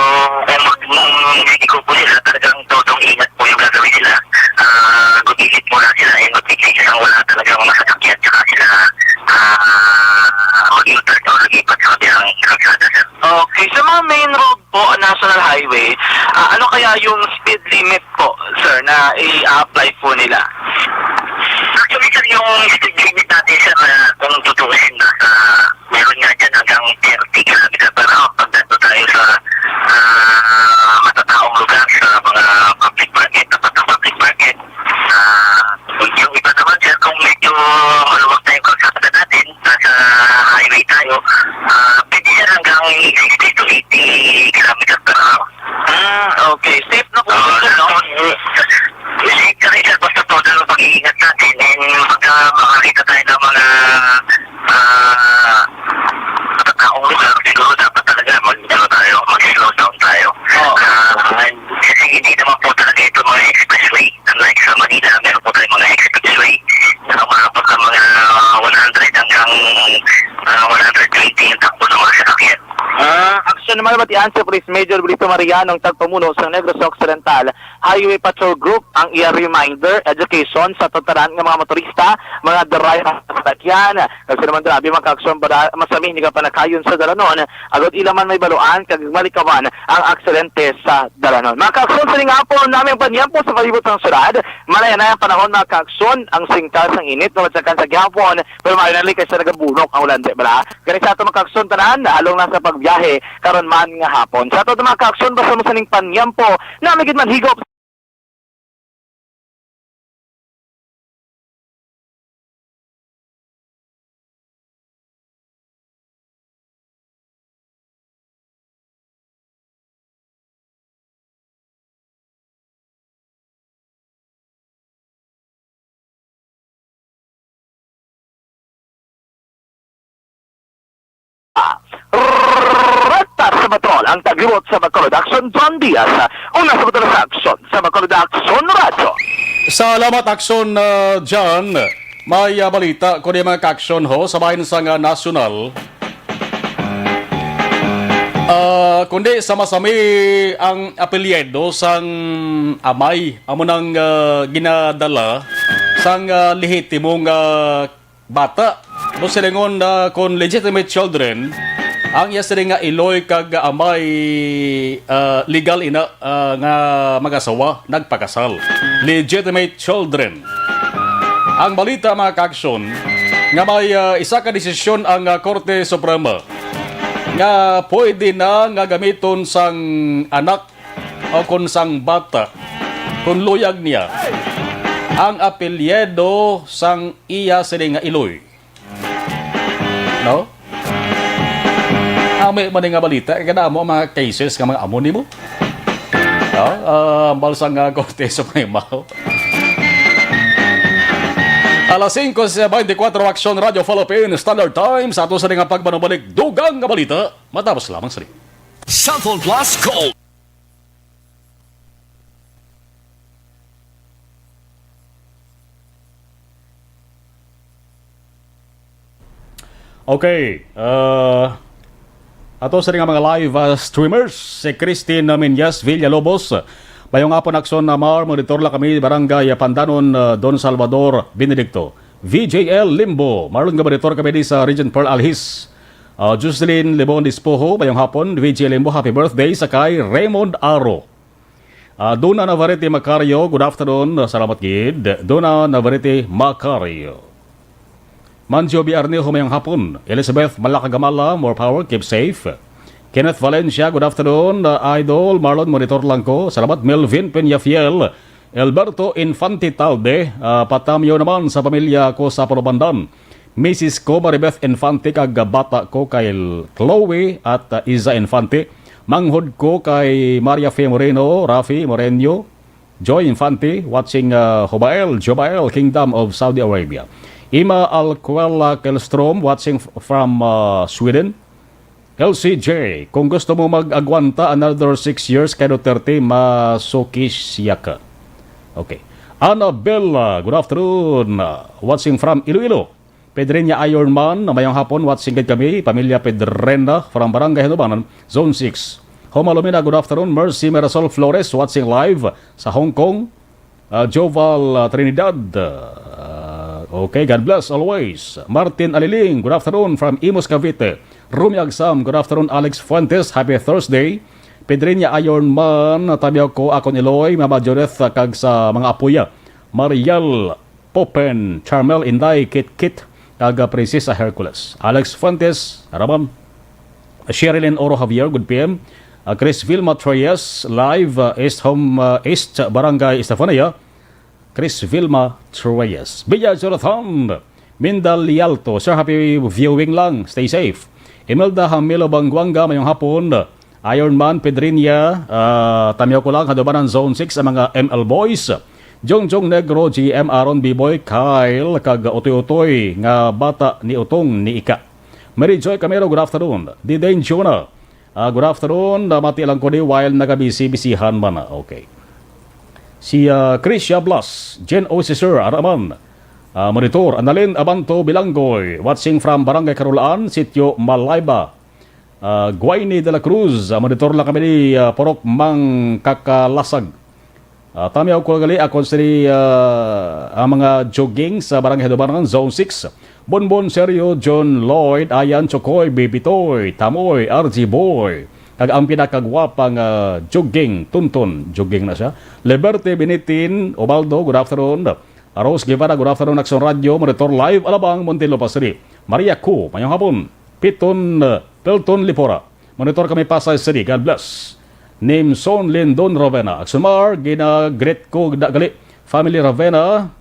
kung mag-, mm, hindi ko po sila, talagang totong ingat po yung gagawin nila. Ah, gumilid muna sila, eh, magbigay silang wala talagang mga sasakyan, tsaka sila, ah, mag-U-turn o lumipat sa kabilang kalsada, sir. Okay, sa mga main road po, National Highway, ah, ano kaya yung speed limit po, sir, na i-apply po nila? Actually, sir, yung speed limit natin, sir, na kung tutuusin, nasa, meron nga dyan hanggang thirty kilometer per hour pag nandun tayo sa, ah, matataong lugar, sa mga public market, tapat ng public market. Ah, yung iba naman, sir, kung medyo maluwag na yung kalsada natin, nasa highway tayo, ah, pwede, sir, hanggang sixty to eighty kilometer per hour. Ah, okay. Safe na po yun, sir, no? Safe ka rin, sir, basta todo ang pag-iingat natin. And pagka makakita tayo ng mga, ah, matataong lugar, siguro dapat talaga mag-, ano tayo, mag-slow down tayo. Oo. Ah, and kasi hindi naman po talaga ito mga expressway. Unlike sa Manila, meron po tayong mga expressway na umaabot ng mga one hundred hanggang, ah, one hundred twenty yung takbo ng mga sasakyan. Ah, action naman, matian si Police Major Brito Mariano, ang tagpamuno sa Negros Occidental Highway Patrol Group, ang iya reminder, education sa tanan nga mga motorista, mga driver sa sasakyan. Kasi naman, grabe, mga kaaksyon, para masami ni kapanakayon sa dalanon, agod ila man may baluan kag malikawan ang aksidente sa dalanon. Mga kaaksyon, sining hapon naming panyampo sa palibot sang syudad. Malay-anay ang panahon, mga kaaksyon, ang singkal sang init nga matsakan sa gihapon, pero maayo na lang kaysa nagabunok ang ulan, di bala? Gani sa ato, mga kaaksyon, tanan, along na sa pagbiyahe karon man nga hapon. Sa ato, mga kaaksyon, basta mo sining panyampo, nami gid man higop. Rata sa Batol, ang taglibot sa Bacolod Action, John Diaz. Una sa Batol sa Action, sa Bacolod Action Radyo. Salamat, Action, uh, John. May, uh, balita ko di, mga ka-action, ho, sa bahin sang, uh, nasyonal. Ah, kundi sa masami ang apelyido sang amay, amo nang, ah, ginadala sang, ah, lehitimong, ah, bata. No, silingon na kon legitimate children, ang iya siling nga iloy kag amay, ah, legal ina, ah, nga mag-asawa, nagpakasal. Legitimate children. Ang balita, mga ka-action, nga may, ah, isa ka desisyon ang, ah, Korte Suprema. nga pwede na nga gamiton sang anak o kon sang bata, kon luyag niya, ang apelyido sang iya sini nga iloy. No? Amo man nga balita, kay kadamo ang mga cases nga mga amo nimo. No? Ah, balsa nga korte sa mga imaw. Alas singko sa twenty-four, Aksyon Radio Philippines Standard Time. Sa ato sa nga pagpanubalik, dugang nga balita, matapos lamang sini. Cellphone Plus Gold. Okay, uh, ato sa nga mga live, uh, streamers, si Christine Menyas Villalobos. Mayong hapon, Aksyon Mar, monitor lang kami, Barangay Pandanon, uh, Don Salvador Benedicto. V J L Limbo, Marlon nga monitor kami di sa Region four Alhis. Uh, Jocelyn Limon Dispoho, mayong hapon, V J L Limbo, happy birthday sa kay Raymond Aro. Ah, Dona Navarrete Macario, good afternoon. Salamat gid. Dona Navarrete Macario. Manjo B. Arnejo, mayong hapon. Elizabeth Malacagamala, more power, keep safe. Kenneth Valencia, good afternoon. Ah, Idol Marlon, monitor lang ko. Salamat. Melvin Peñafiel, Alberto Infante Talde, ah, patamyo naman sa pamilya ko sa Palobandan. Misis ko, Maribeth Infante, kag bata ko kay Chloe at, uh, Iza Infante. Manghod ko kay Maria Fe Moreno, Rafi Moreno, Joy Infante, watching, uh, Jobael, Jobael, Kingdom of Saudi Arabia. Ima Alcuela Kelstrom, watching f-, from, uh, Sweden. L C J, kung gusto mo mag-agwanta another six years kay Duterte, masukisya ka. Okay. Annabella, good afternoon. Uh, watching from Iloilo. Pedreña Ironman, mayong hapon, watching gid kami, pamilya Pedrena, from Barangay Hanubanan, Zone six. Homa Lumina, good afternoon. Mercy Mirasol Flores, watching live sa Hong Kong. Ah, Joval, ah, Trinidad, ah, okay, God bless always. Martin Aliling, good afternoon from Imus, Cavite. Rumi Agsam, good afternoon. Alex Fuentes, happy Thursday. Pedreña Ironman, tamyaw ko akon iloy, Mama Judith, ah, kag sa mga apuya. Mariel Popen, Charmel Inday, Kit Kit, kag, ah, Princesa Hercules. Alex Fuentes, Araman. Sherilyn Oro Javier, good P M. Ah, Chris Vilma Troyes, live, ah, East Home, ah, East Barangay Estefania. Chris Vilma Troyes. Bia Jonathan, Minda Lialto. Sir, happy viewing lang. Stay safe. Imelda Hamilo Bangguanga, mayong hapon. Iron Man Pedrinia, ah, tamyaw ko lang, Hadubanan Zone six, ang mga M L Boys. Jongjong Negro, G M Aaron, B-Boy, Kyle, kag Utoy-Utoy nga bata ni Utong ni Ika. Mary Joy Camero, good afternoon. Didain Jonah, ah, good afternoon. Ah, mati lang ko ni while nagabisi-bisihan man. Ah, okay. Si, ah, Krisha Blas, Jen O. Sir, Araman, ah, Monitor, Annalyn Abanto Bilanggoy, watching from Barangay Karulaan, Sitio Malayba. Ah, Guayni de la Cruz, ah, monitor lang kami ni, ah, Purok Mang Kakalasag. Ah, tamyaw ko gali ako si, ah, ang mga jogging sa Barangay Hadubanan, Zone six. Bonbon Serio, John Lloyd, Ayan Chokoy, Baby Toy, Tamoy, R G Boy, kag ang pinakagwapa nga jogging, Tunton, jogging na siya. Liberte Binitin, Ubaldo, good afternoon. Rose Guevara, good afternoon, Aksyon Radio, monitor live, Alabang, Muntinlupa City. Maria Cu, mayong hapon. Piton, uh, Pelton Lipora, monitor kami, Pasay City, God bless. Nimson Lindon Ravena, Aksyon Mar, gina-greet ko da-, gali, family Ravena,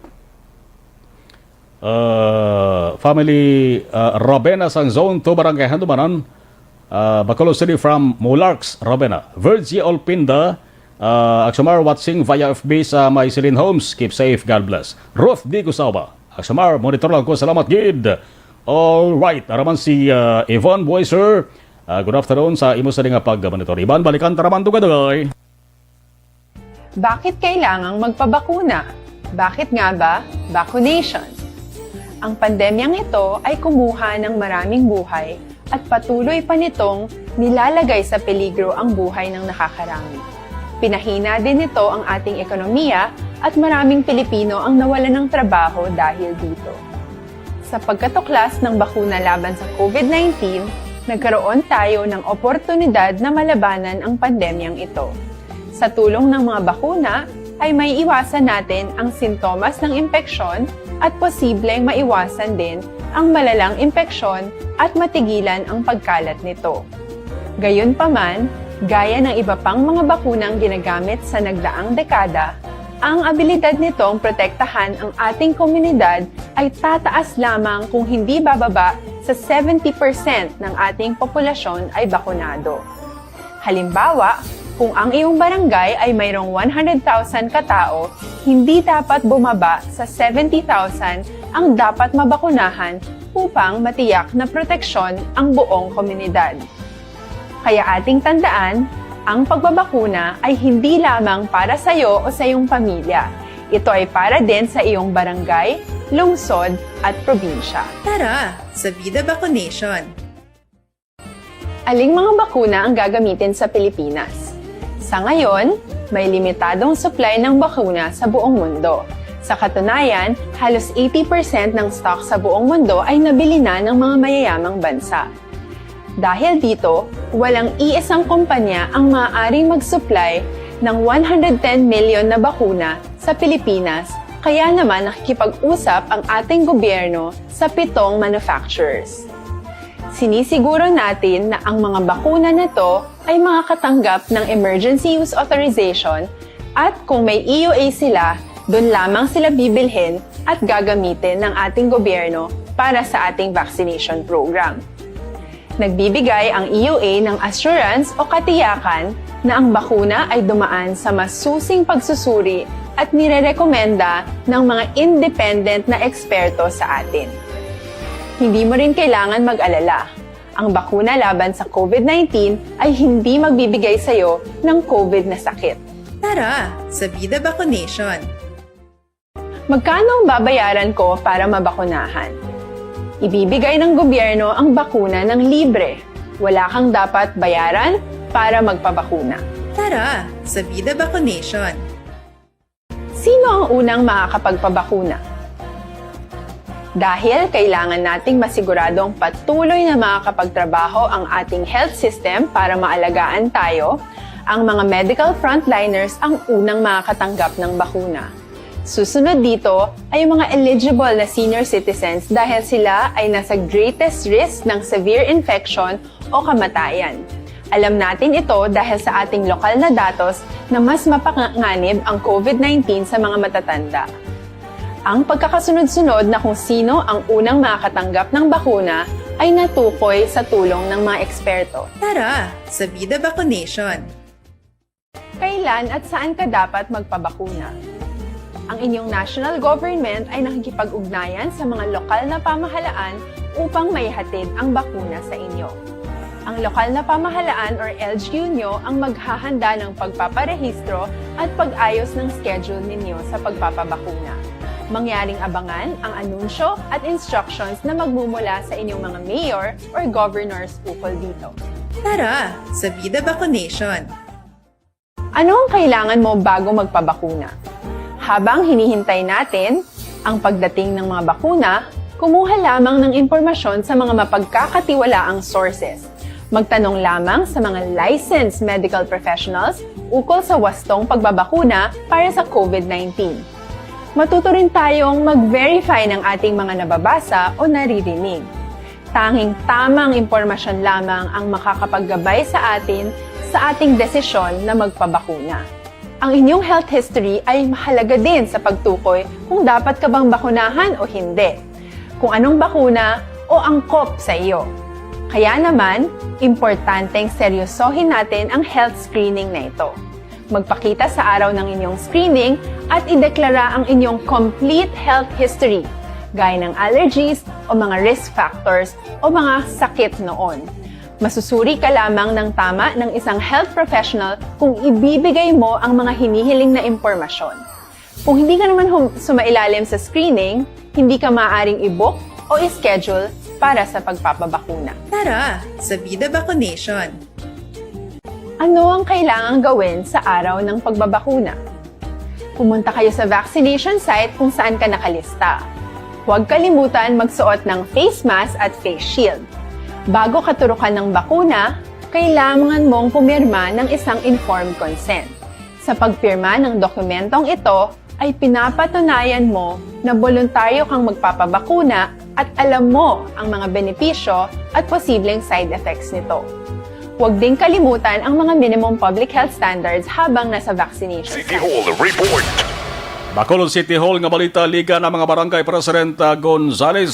uh, family, uh, Ravena sang Zone two, Barangay Handumanan, uh, Bacolod City, from Mularks, Ravena. Virgie Olpinda, uh, Aksyon Mar, watching via F B sa may Celine Homes. Keep safe, God bless. Ruth D. Gusaba, Aksyon Mar, monitor lang ko. Salamat gid. All right, araman si, uh, Yvonne Boyser. Uh, good afternoon sa imo sa nga pag-monitor. Iban, balikan ta raman dugay-dugay. Bakit kailangang magpabakuna? Bakit nga ba vaccination? Ang pandemyang ito ay kumuha ng maraming buhay at patuloy pa nitong nilalagay sa peligro ang buhay ng nakakarami. Pinahina din nito ang ating ekonomiya at maraming Pilipino ang nawalan ng trabaho dahil dito. Sa pagkatuklas ng bakuna laban sa COVID nineteen, nagkaroon tayo ng oportunidad na malabanan ang pandemyang ito. Sa tulong ng mga bakuna, ay maiiwasan natin ang sintomas ng impeksyon at posibleng maiwasan din ang malalang impeksyon at matigilan ang pagkalat nito. Gayunpaman, gaya ng iba pang mga bakunang ginagamit sa nagdaang dekada, ang abilidad nitong protektahan ang ating komunidad ay tataas lamang kung hindi bababa sa seventy percent ng ating populasyon ay bakunado. Halimbawa, kung ang iyong barangay ay mayroong one hundred thousand ka tawo, hindi dapat bumaba sa seventy thousand ang dapat mabakunahan upang matiyak na proteksyon ang buong komunidad. Kaya ating tandaan, ang pagbabakuna ay hindi lamang para sa iyo o sa iyong pamilya. Ito ay para din sa iyong barangay, lungsod, at probinsya. Tara, sa Vida Vaccination! Aling mga bakuna ang gagamitin sa Pilipinas? Sa ngayon, may limitadong supply ng bakuna sa buong mundo. Sa katunayan, halos eighty percent ng stock sa buong mundo ay nabili na ng mga mayayamang bansa. Dahil dito, walang iisang kumpanya ang maaaring mag-supply ng one hundred ten million na bakuna sa Pilipinas, kaya naman nakikipag-usap ang ating gobyerno sa pitong manufacturers. Sinisiguro natin na ang mga bakuna na to ay makakatanggap ng emergency use authorization at kung may E U A sila, doon lamang sila bibilhin at gagamitin ng ating gobyerno para sa ating vaccination program. Nagbibigay ang E U A ng assurance o katiyakan na ang bakuna ay dumaan sa masusing pagsusuri at nirerekomenda ng mga independent na eksperto sa atin. Hindi mo rin kailangan mag-alala. Ang bakuna laban sa COVID nineteen ay hindi magbibigay sa iyo ng COVID na sakit. Tara, sa Vida Vaccination! Magkano ang babayaran ko para mabakunahan? Ibibigay ng gobyerno ang bakuna ng libre. Wala kang dapat bayaran para magpabakuna. Tara, sa Vida Vaccination! Sino ang unang makakapagpabakuna? Dahil kailangan nating masiguradong patuloy na makakapagtrabaho ang ating health system para maalagaan tayo, ang mga medical frontliners ang unang makakatanggap ng bakuna. Susunod dito ay ang mga eligible na senior citizens dahil sila ay nasa greatest risk ng severe infection o kamatayan. Alam natin ito dahil sa ating lokal na datos na mas mapanganib ang COVID nineteen sa mga matatanda. Ang pagkakasunod-sunod na kung sino ang unang makakatanggap ng bakuna ay natukoy sa tulong ng mga eksperto. Tara, sa Vida Vaccination! Kailan at saan ka dapat magpabakuna? Ang inyong national government ay nakikipag-ugnayan sa mga lokal na pamahalaan upang maihatid ang bakuna sa inyo. Ang lokal na pamahalaan or L G U nyo ang maghahanda ng pagpaparehistro at pag-ayos ng schedule ninyo sa pagpapabakuna. Mangyaring abangan ang anunsyo at instructions na magmumula sa inyong mga mayor or governors ukol dito. Tara, sa Vida Vaccination! Ano ang kailangan mo bago magpabakuna? Habang hinihintay natin ang pagdating ng mga bakuna, kumuha lamang ng impormasyon sa mga mapagkakatiwalaang sources. Magtanong lamang sa mga licensed medical professionals ukol sa wastong pagbabakuna para sa COVID nineteen. Matuto rin tayong mag-verify ng ating mga nababasa o naririnig. Tanging tamang impormasyon lamang ang makakapaggabay sa atin sa ating desisyon na magpabakuna. Ang inyong health history ay mahalaga din sa pagtukoy kung dapat ka bang bakunahan o hindi, kung anong bakuna o angkop sa iyo. Kaya naman, importanteng seryosohin natin ang health screening na ito. Magpakita sa araw ng inyong screening at ideklara ang inyong complete health history, gaya ng allergies o mga risk factors o mga sakit noon. Masusuri ka lamang ng tama ng isang health professional kung ibibigay mo ang mga hinihiling na impormasyon. Kung hindi ka naman hum- sumailalim sa screening, hindi ka maaaring i-book o i-schedule para sa pagpapabakuna. Tara, sa Vida Vaccination! Ano ang kailangang gawin sa araw ng pagbabakuna? Pumunta kayo sa vaccination site kung saan ka nakalista. Huwag kalimutan magsuot ng face mask at face shield. Bago katurukan ng bakuna, kailangan mong pumirma ng isang informed consent. Sa pagpirma ng dokumentong ito, ay pinapatunayan mo na boluntaryo kang magpapabakuna At alam mo ang mga benepisyo at posibleng side effects nito. Huwag ding kalimutan ang mga minimum public health standards habang nasa vaccination. City Hall Report. Bacolod City Hall nga balita, Liga ng mga Barangay President, ah, Gonzales,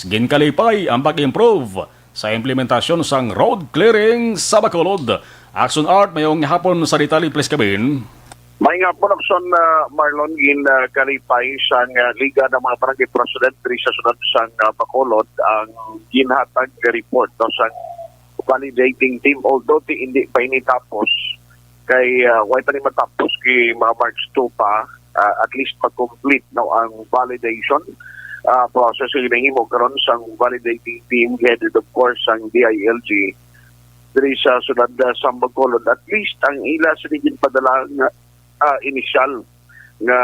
ginkalipay ang pag-improve sa implementasyon sang road clearing sa Bacolod. Action Art, mayong hapon sa detalye, please, Kabin. May nga po, Nokson, uh, Marlon, gin uh, kalipay sang uh, Liga ng mga Barangay President diri sa sunod sang uh, Bacolod ang ginhatag nga report, no, sang validating team, although ti hindi pa ini tapos kay uh, way pa ni matapos kay mga March two pa, uh, at least ma-complete, no, ang validation uh, process nga ginahimo karon sang validating team headed, of course, sang D I L G diri sa siyudad uh, sa Bacolod. At least ang ila sa ginpadala nga uh, initial nga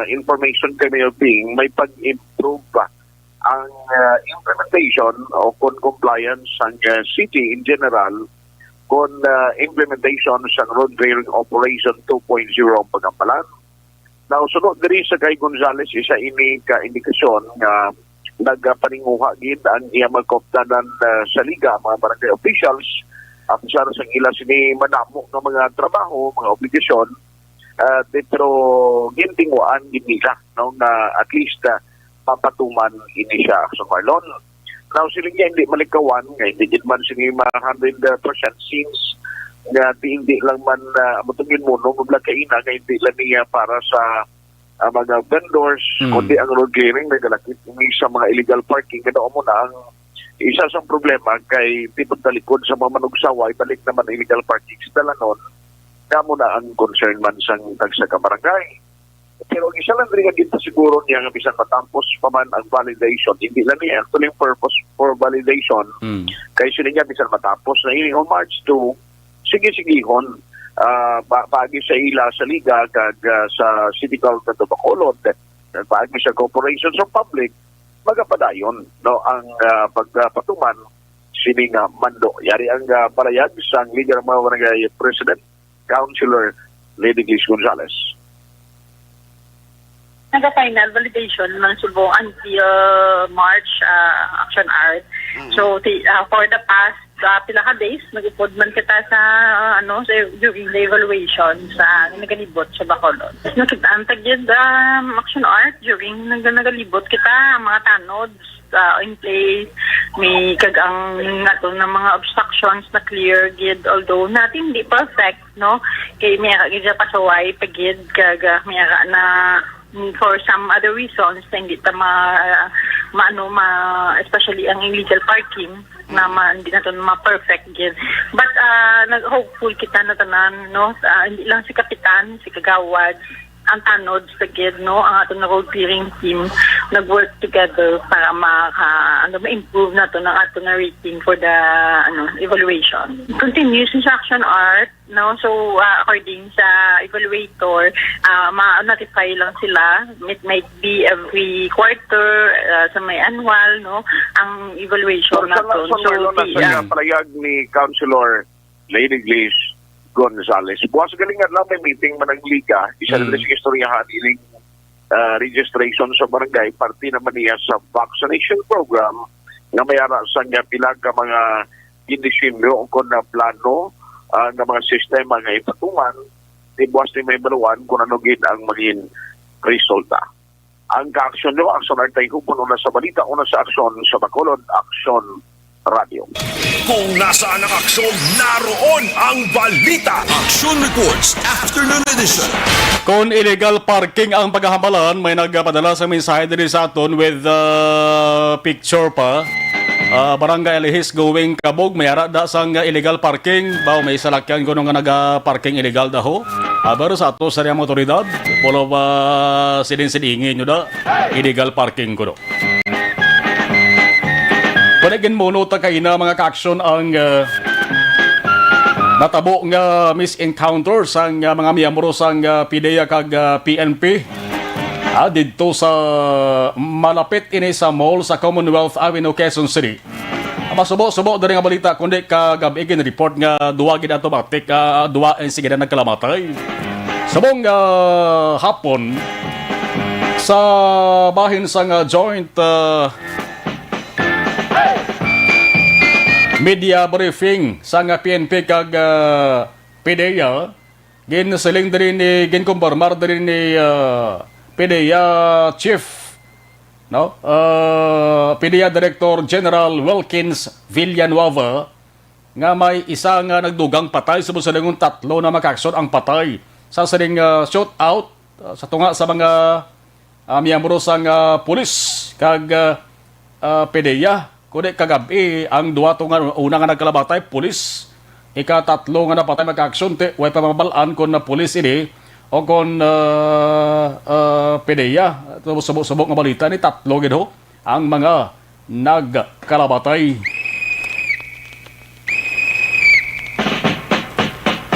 information kay Mayor Ping, may pag-improve pa ang uh, implementation o kon compliance sang uh, city in general kon uh, implementation sang road clearing operation two point zero ang pagamalan. Now, suno diri sa kay Gonzales, isa ini ka indikasyon nga nagapaninguha gid ang iya mga kaupdanan uh, sa liga, mga barangay officials, apisar sang ila sini madamo nga mga trabaho, mga obligasyon, uh, pero gintinguan gid nila, no, nga at least uh, mapatuman ini siya, Action Marlon. Now, sila niya hindi malikawan nga hindi gid man sini ma-hundred percent since nga di, hindi lang man uh, matungin mo, no, mabla kaina nga hindi lang niya para sa uh, mga vendors, mm. kundi ang road clearing nagalakip ini sa mga illegal parking. Kaya mo na ang isa sa problema kay tipagtalikod sa mga manugsawa, ibalik naman ang illegal parking sa dalanon. Kamo na ang concern man sang tagsa ka barangay. Pero ang isa lang rin nga ginpasiguro niya nga bisan matapos pa man ang validation, hindi lang niya actually yung purpose for validation. Mm. Kay sila niya bisan matapos na ini on March two, sige-sigihon uh, pa paagi sa ila sa liga kag uh, sa City Government of Bacolod, paagi sa corporation sa public, magapadayon, no, ang uh, pagpatuman sini nga mando. Yari ang uh, palayag sang leader mga barangay president, Councilor Lady Gis Gonzales. Naga-final validation man subong until March uh, action hour. Mm-hmm. So the, uh, for the past uh, pila ka days nagupod man kita sa uh, ano sa during the evaluation sa nagalibot sa Bacolod. Nakita ang tagyod um, action art during nag nagalibot kita ang mga tanod uh, in place, may kag ang nato na mga obstructions na clear gid, although natin di perfect, no, kay may ara gid pasaway pa gid kag uh, may ara na for some other reasons na hindi ta ma, uh, maano ma especially ang illegal parking na ma, hindi nato ma perfect gid, but uh, nag hopeful kita na tanan, no, uh, hindi lang si kapitan, si kagawad, ang tanod sa gid, no, ang ato na road clearing team nag-work together para maka ano ma-improve nato ang ato na rating for the ano evaluation. Continuous instruction art, no, so uh, according sa evaluator, uh, ma-notify lang sila. It might be every quarter, uh, sa may annual, no, ang evaluation so, nato. So, so, so, so, uh, palayag ni Councilor Lady Glis Gonzales. Buwas galing nga lang may meeting man ang liga, isa mm. na sa istoryahan ining uh, registration sa barangay, parte naman niya sa vaccination program nga may ara sa niya pila ka mga ginisimyo o kon na plano uh, nga mga sistema nga ipatuman, di buwas ni may baluan kung ano gid ang maging resulta. Ang kaaksyon nyo, aksyon ang tayhubon una sa balita, una sa aksyon sa Bacolod, Aksyon Radio. Kung nasaan ang aksyon, naroon ang balita. Action Reports, Afternoon Edition. Kung illegal parking ang paghahambalan, may nagpadala sa mensahe diri sa aton with uh, picture pa. Uh, Barangay Alihis going Kabog, may ara da sang illegal parking. Baw, may salakyan kuno nga naga-parking illegal daho. Uh, pero sa ato sa mga otoridad, full of uh, sidin-sidingi nyo da, illegal parking kuno. Panigin mo, no, ta kaina, mga ka-aksyon, ang uh, natabo nga misencounter sang uh, mga miyembro sang uh, PDEA kag uh, PNP. Ah, didto sa malapit ini sa mall sa Commonwealth Avenue, Quezon City. Masubo-subo diri nga balita, kundi kagab-i gin-report nga duwa gid automatic, ah, duwa ang sige na nagkalamatay. Subong nga hapon sa bahin sang ah, Joint ah, media briefing sang P N P kag, ah, PDEA, ginsiling diri ni, ginkumpirmar diri ni, ah, PDEA Chief, no? Ah, PDEA Director General Wilkins Villanueva nga may isa nga nagdugang patay, sa busa ningon tatlo na makaaksyon ang patay sa sining, ah, shootout, ah, sa tunga sa mga, ah, miyembro sang, ah, pulis kag, ah, ah, PDEA. Kundi kagab-i ang duha to nga una nga nagkalabatay, pulis. Ikatatlo nga napatay, makaaksyon, ti way pa mabal-an kon na pulis ini o kon, ah, ah, PDEA. Subo-subo nga balita ni, tatlo gid ho ang mga nagkalabatay.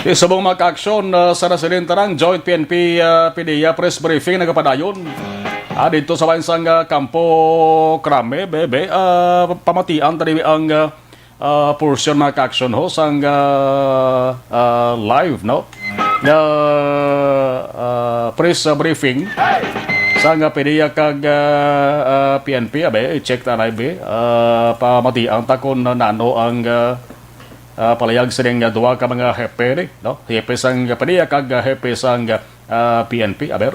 Di subong makaaksyon, ah, sa nasiling tarang joint P N P, ah, PDEA press briefing nagapadayon. Ah, dito sa bayan sang, ah, Campo Crame, bebe, ah, pamatian tani ang, ah, ah, portion, makaaksyon ho sang, ah, ah, live, no? Nga, ah, press, ah, briefing sang, ah, PDEA kag, ah, ah, P N P, abe, i-check ta live, eh. Ah, pamatian ta kung nano ang, ah, ah, palayag sining, ah, duha ka mga hepe, ni, no? Hepe sang PDEA kag, ah, hepe sang, ah, P N P, aber.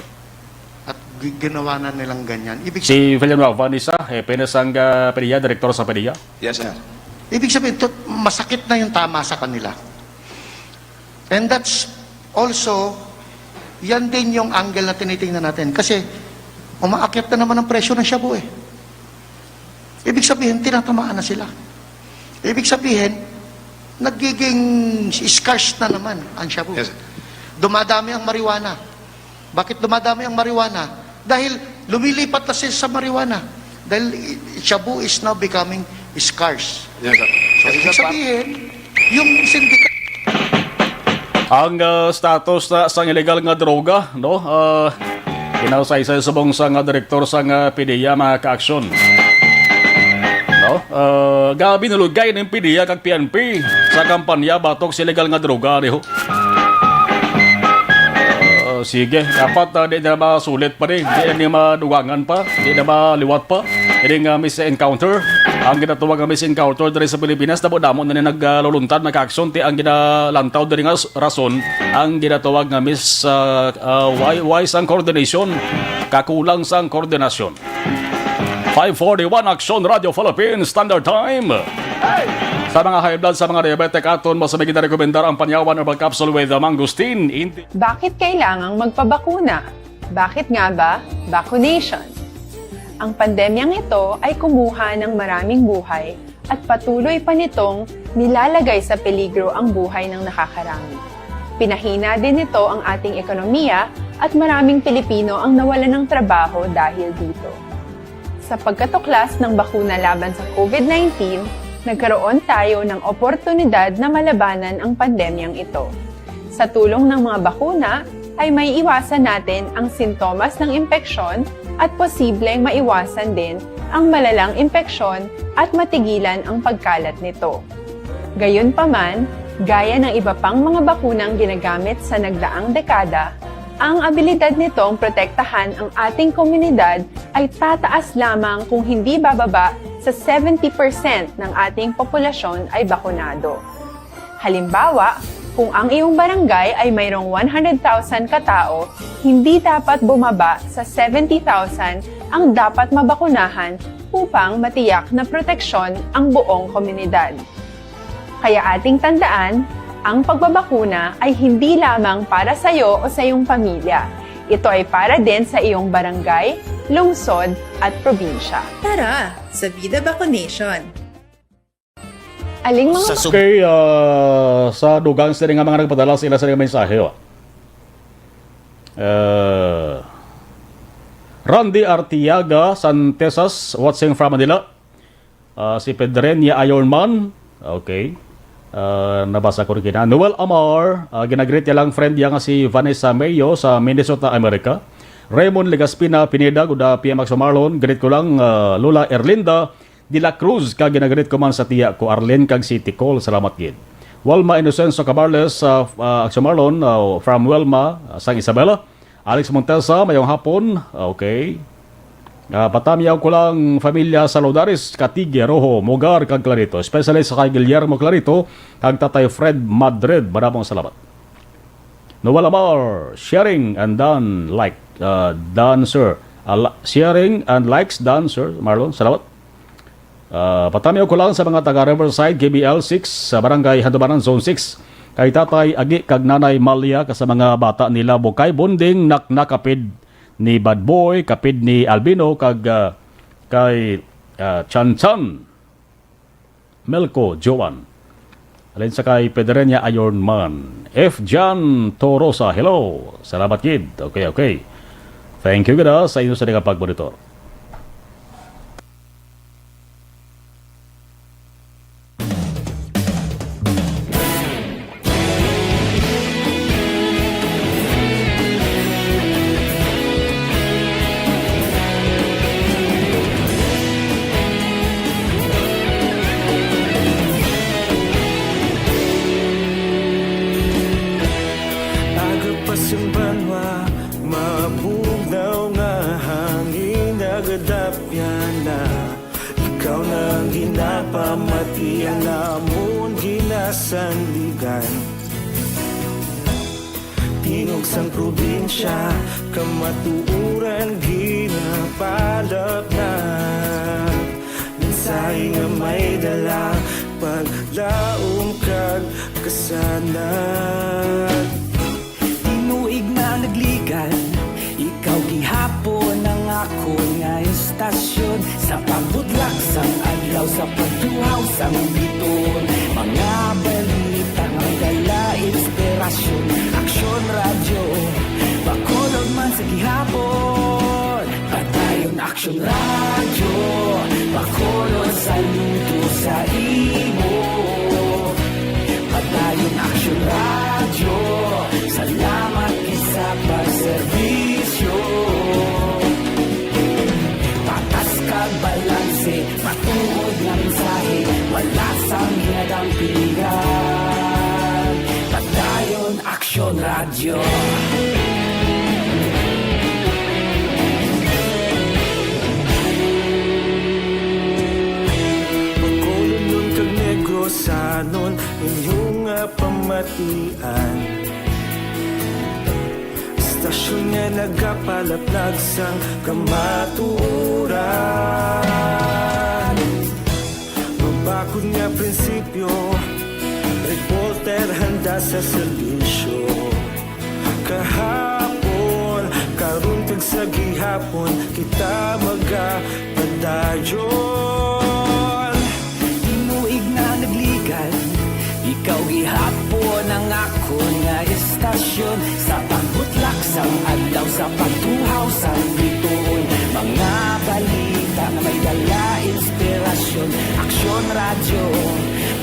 At gi-, ginawa na nilang ganyan. Ibig Si Villanueva ni sa hepe na sang, ah, PDEA, direktor sa PDEA. Yes, sir. Ibig sabihin, to, masakit na yung tama sa kanila. And that's also, yan din yung angle na tinitingnan natin. Kasi, umaakyat na naman ang presyo ng shabu eh. Ibig sabihin, tinatamaan na sila. Ibig sabihin, nagiging scarce na naman ang shabu. Yes, sir. Dumadami ang marijuana. Bakit dumadami ang marijuana? Dahil lumilipat na sila sa marijuana. Dahil i-, shabu is now becoming scarce. Yes, sir. So, Ibig isa pa sabihin, yung sindikato Ang, ah, status na sang illegal nga droga, no? Ah, ginasaysay subong sang, ah, direktor sang, ah, PDEA, mga kaaksyon. No? Ah, grabe, nulugay ning PDEA kag P N P sa kampanya batok sa illegal nga droga, diho. Ah, sige, dapat, ah, di na masulit pa ni, di na ni madugangan pa, di na maliwat pa. Ini nga Miss Encounter, ang ginatawag nga Miss Encounter diri sa Pilipinas, damo-damo na ni nagaluluntad, mga kaaksyon, ti ang ginalantaw diri nga s-, rason, ang ginatawag nga Miss, ah, ah, why, why sang coordination, kakulang sang koordinasyon. Five forty-one, Aksyon Radio Philippines Standard Time. Sa mga high blood, sa mga diabetic, aton mo sa may ginarekomendar ang Panyawan Herbal Capsule with, uh, Mangosteen. Hindi Bakit kailangang magpabakuna? Bakit nga ba? Vaccination. Ang pandemyang ito ay kumuha ng maraming buhay at patuloy pa nitong nilalagay sa peligro ang buhay ng nakakarami. Pinahina din nito ang ating ekonomiya at maraming Pilipino ang nawalan ng trabaho dahil dito. Sa pagkatuklas ng bakuna laban sa COVID nineteen, nagkaroon tayo ng oportunidad na malabanan ang pandemyang ito. Sa tulong ng mga bakuna, ay maiiwasan natin ang sintomas ng impeksyon at posibleng maiwasan din ang malalang impeksyon at matigilan ang pagkalat nito. Gayunpaman, gaya ng iba pang mga bakunang ginagamit sa nagdaang dekada, ang abilidad nitong protektahan ang ating komunidad ay tataas lamang kung hindi bababa sa seventy percent ng ating populasyon ay bakunado. Halimbawa, kung ang iyong barangay ay mayroong one hundred thousand katao, hindi dapat bumaba sa seventy thousand ang dapat mabakunahan upang matiyak na proteksyon ang buong komunidad. Kaya ating tandaan, ang pagbabakuna ay hindi lamang para sa iyo o sa iyong pamilya. Ito ay para din sa iyong barangay, lungsod, at probinsya. Tara sa Vida Vaccination! Aling mga Sa sub- Okay, ah, sa dugang sila nga mga nagpadala sila sa mga mensahe, oh. Eh, Randy Artiaga, San Tesas, watching from Manila. Ah, si Pedrenia Ironman. Okay. Ah, nabasa ko rin kina. Noel Amar, ah, ginagreet niya lang friend niya nga si Vanessa Mayo sa Minnesota, America. Raymond Legaspina Pineda, good, ah, P M Action Marlon. Greet ko lang, ah, Lola Erlinda de la Cruz, kag ginagreet ko man sa tiya ko, Arlene, kag si Ticol. Salamat gid. Wilma Inocencio Cabarles, ah, ah, Action Marlon, ah, from Wilma, ah, sang Isabela. Alex Montesa, mayong hapon. Okay. Ah, patamiaw ko lang, familia Saludares, Catigue, Rojo, Mogar, kag Clarito, especially sa kay Guillermo Clarito kag Tatay Fred Madrid. Maramong salamat. Noel Amar, sharing and done like, ah, done, sir. Ah, la-, sharing and likes done, sir. Marlon, salamat. Ah, patamiaw ko lang sa mga taga Riverside, K B L six, sa Barangay Handumanan, Zone six. Kay Tatay Agi kag Nanay Malia, ka sa mga bata nila, Bukay Bonding, Nak Nakapid ni Bad Boy, kapid ni Albino, kag, ah, kay, ah, Chan Chan, Melco, Joan. Alin sa kay Pedreña Iron Man. F. Jan Torosa, hello. Salamat gid. Okay, okay. Thank you gid, ah, sa inyo sa nga pagmonitor. Aga pa sing banwa, mabugnaw nga hangin, nagadapyan na. Ikaw na ang ginapamati, ang amon ginasandigan. Tingog sang probinsya, kamatuoran ginapalapnat. Mensahe nga may dala, paglaom kag kasanag. Tinuig na nagligad, ikaw gihapon ang akon nga istasyon. Sa pagbudlak sang adlaw, sa pagtuhaw sang bituon, mga balita nga may dala inspirasyon. Aksyon Radyo, Bacolod man sa gihapon. Padayon Aksyon Radyo, Bacolod, saludo sa imo. Padayon Aksyon Radyo, salamat gid sa pagserbisyo. Patas kag balanse, matuod nga mensahe, wala sang ginadampigan. Padayon Aksyon Radyo. Bacolodnon kag Negrosanon, inyo nga pamatian. Istasyon nga nagapalaplag sang kamatuoran. Mabakod nga prinsipyo, reporter handa sa serbisyo. Kahapon, karon kag sa gihapon, kita magapadayon. Tinuig na nagligad, ikaw gihapon ang akon nga istasyon. Sa pagbutlak sang adlaw, sa pagtuhaw sang bituon, mga balita nga may dala inspirasyon. Aksyon Radyo,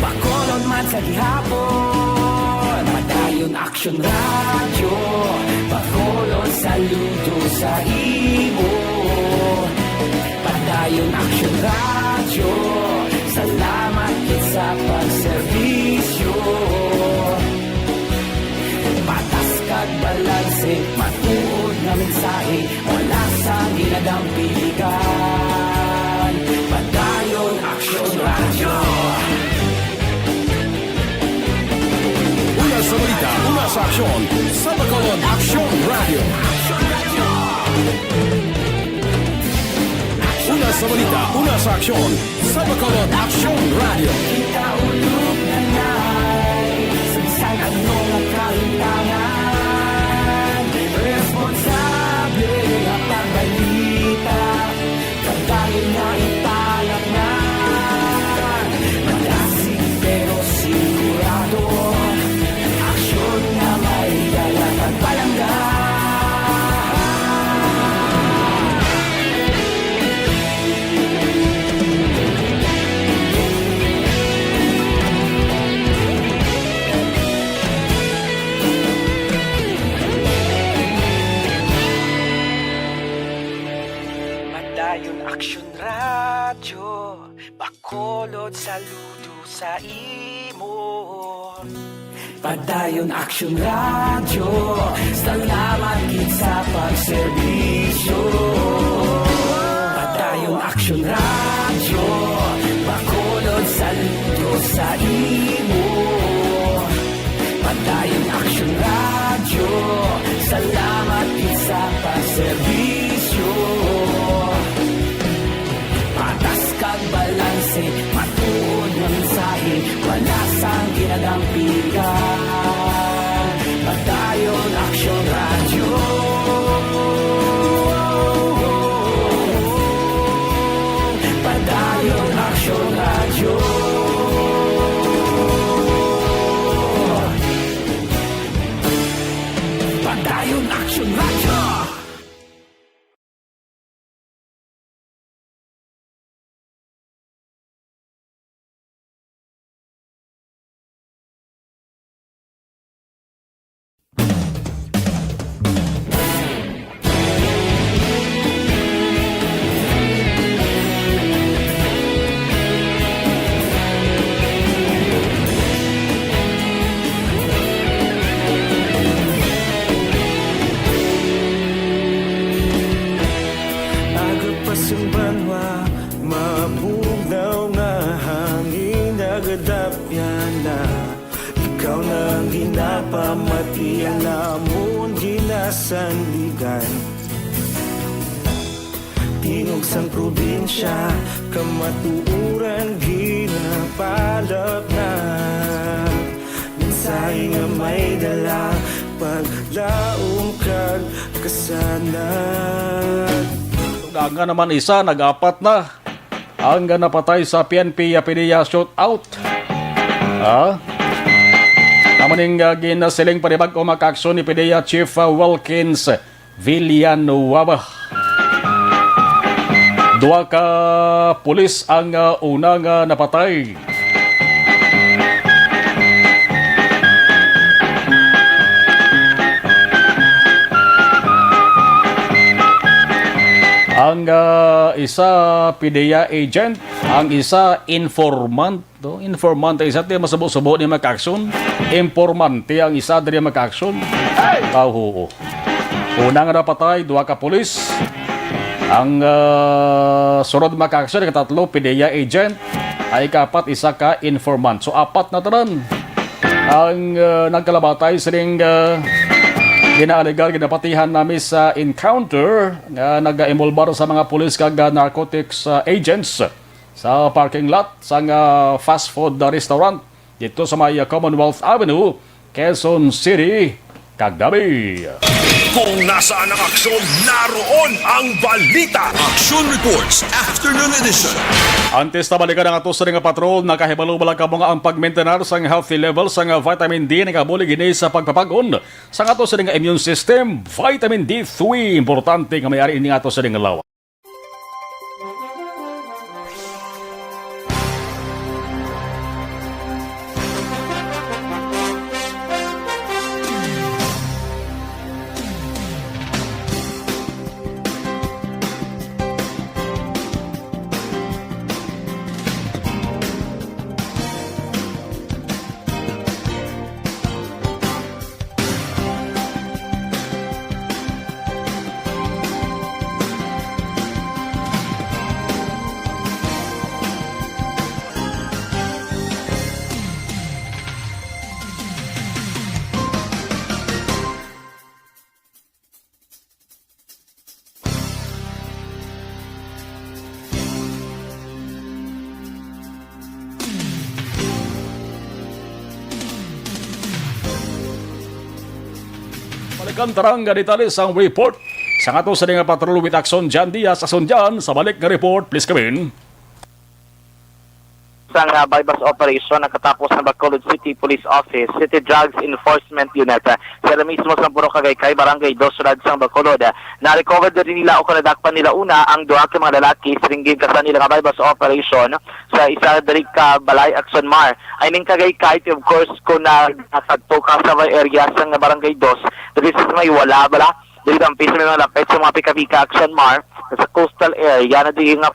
Bacolod man sa gihapon. Padayon Aksyon Radyo, Bacolod, saludo sa imo. Padayon Aksyon Radyo, salamat gid sa pagserbisyo. Patas kag balanse, matuod nga mensahe, wala sang ginadampigan. Padayon Aksyon Radyo. Una sa balita, una sa aksyon, sa Bacolod Aksyon Radyo. Una sa balita, una sa aksyon, sa Bacolod Aksyon Radyo. Kita ulog na nay, sa bisan ano nga kahitangan, responsable nga pagbalita, pagdayon nga ipalapnan, madasig pero sigurado, aksyon nga may dala kag palangga. Padayon Aksyon Radyo, Bacolod, saludo sa imo. Padayon Aksyon Radyo, salamat gid sa pagserbisyo. Serbisyo, patas kag balanse, matuod nga mensahe, wala sang ginadampigan. Padayon Aksyon Radyo. Padayon Aksyon Radyo. Padayon Aksyon Radyo. Aga pa sang banwa, mabugnaw nga hangin, nagadapyan na. Ikaw na ang ginapamati, ang amon ginasandigan. Tingog sang probinsya, kamatuoran ginapalapnag. Mensahe nga may dala, paglaom kag kasanag. Nga naman isa, nag-apat na ang napatay sa P N P PDEA shootout. Ha? Amo ning, ah, ginasiling panibag-o makaaksyon ni PDEA Chief, ah, Wilkins Villanueva. Duha ka pulis ang, ah, una nga napatay. Ang, ah, isa, PDEA agent, ang isa, informant. To, informant, isa ti masubo-subo ni makaaksyon. Informante ang isa diri makaaksyon. Ah, oo. Una nga napatay, duha ka pulis. Ang, ah, sunod makaaksyon, ikatatlo, PDEA agent. Ay, ikaapat, isa ka informant. So, apat na tanan ang, ah, nagkalabatay sining, ah, ginaalegar, ginapatihan nami sa encounter nga nag-involbar sa mga pulis kag, ah, narcotics, ah, agents sa parking lot sang, ah, fast food restaurant dito sa may, ah, Commonwealth Avenue, Quezon City, kagdabi. Kung nasaan ang aksyon, naroon ang balita. Action Reports, Afternoon Edition. Antes na balikan ang ato sa nga patrol, nakahibalo bala kamo nga ang pagmaintenar sang healthy level sang vitamin D nagabulig ini sa pagpapag-on sang ato sa nga immune system. Vitamin D three, importante nga may ari ini nga ato sa nga lawas. Balikan tarang nga detalye sang report sang ato sa nga patrol with Action Jan Diaz. Action Jan, sa balik nga report, please come in. Sang, ah, buy-bust operation nakatapos sa Bacolod City Police Office, City Drugs Enforcement Unit, ah, sila mismo sa Purok Agaycay, Barangay Dos, Siyudad sang Bacolod. Ah, na-recover diri nila o kanadakpan nila una ang duha ka mga lalaki sa ginkasan nila nga buy-bust operation sa isa diri ka balay, Action Mar. Ay ning kagaycay, of course, kung nagkadto ka sa may area sang Barangay Dos, diri sa may wala bala, diri ang piso may mga lapit sa mga pika-pika, Action Mar, sa coastal area na diri nga,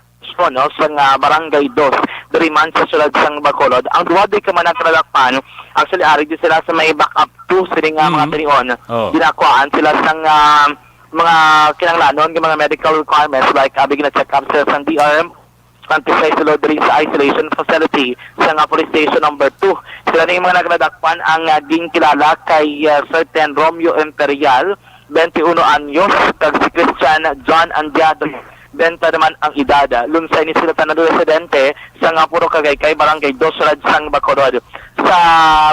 no, sa nga Barangay Dos, diri man sa siyudad sang Bacolod. Ang duha di ka man ang kanadakpan, actually, ari di sila sa may back up to sini nga mga Mm. tinion. Oh. Ginakuhaan sila sang, ah, mga kinahanglanon nga mga medical requirements, like, abi gina-check up sila sang D R M, antes sa isulod diri sa isolation facility sa nga police station number two. Sila ni mga nagnadakpan ang, ah, ginkilala kay, ah, certain Romeo Imperial, twenty-uno anyos, kag si Christian John Andiado, benta naman ang edad. Lunsay ni sila tanan residente sa nga puro kagaykay, Barangay Dos, Siyudad sang Bacolod. Sa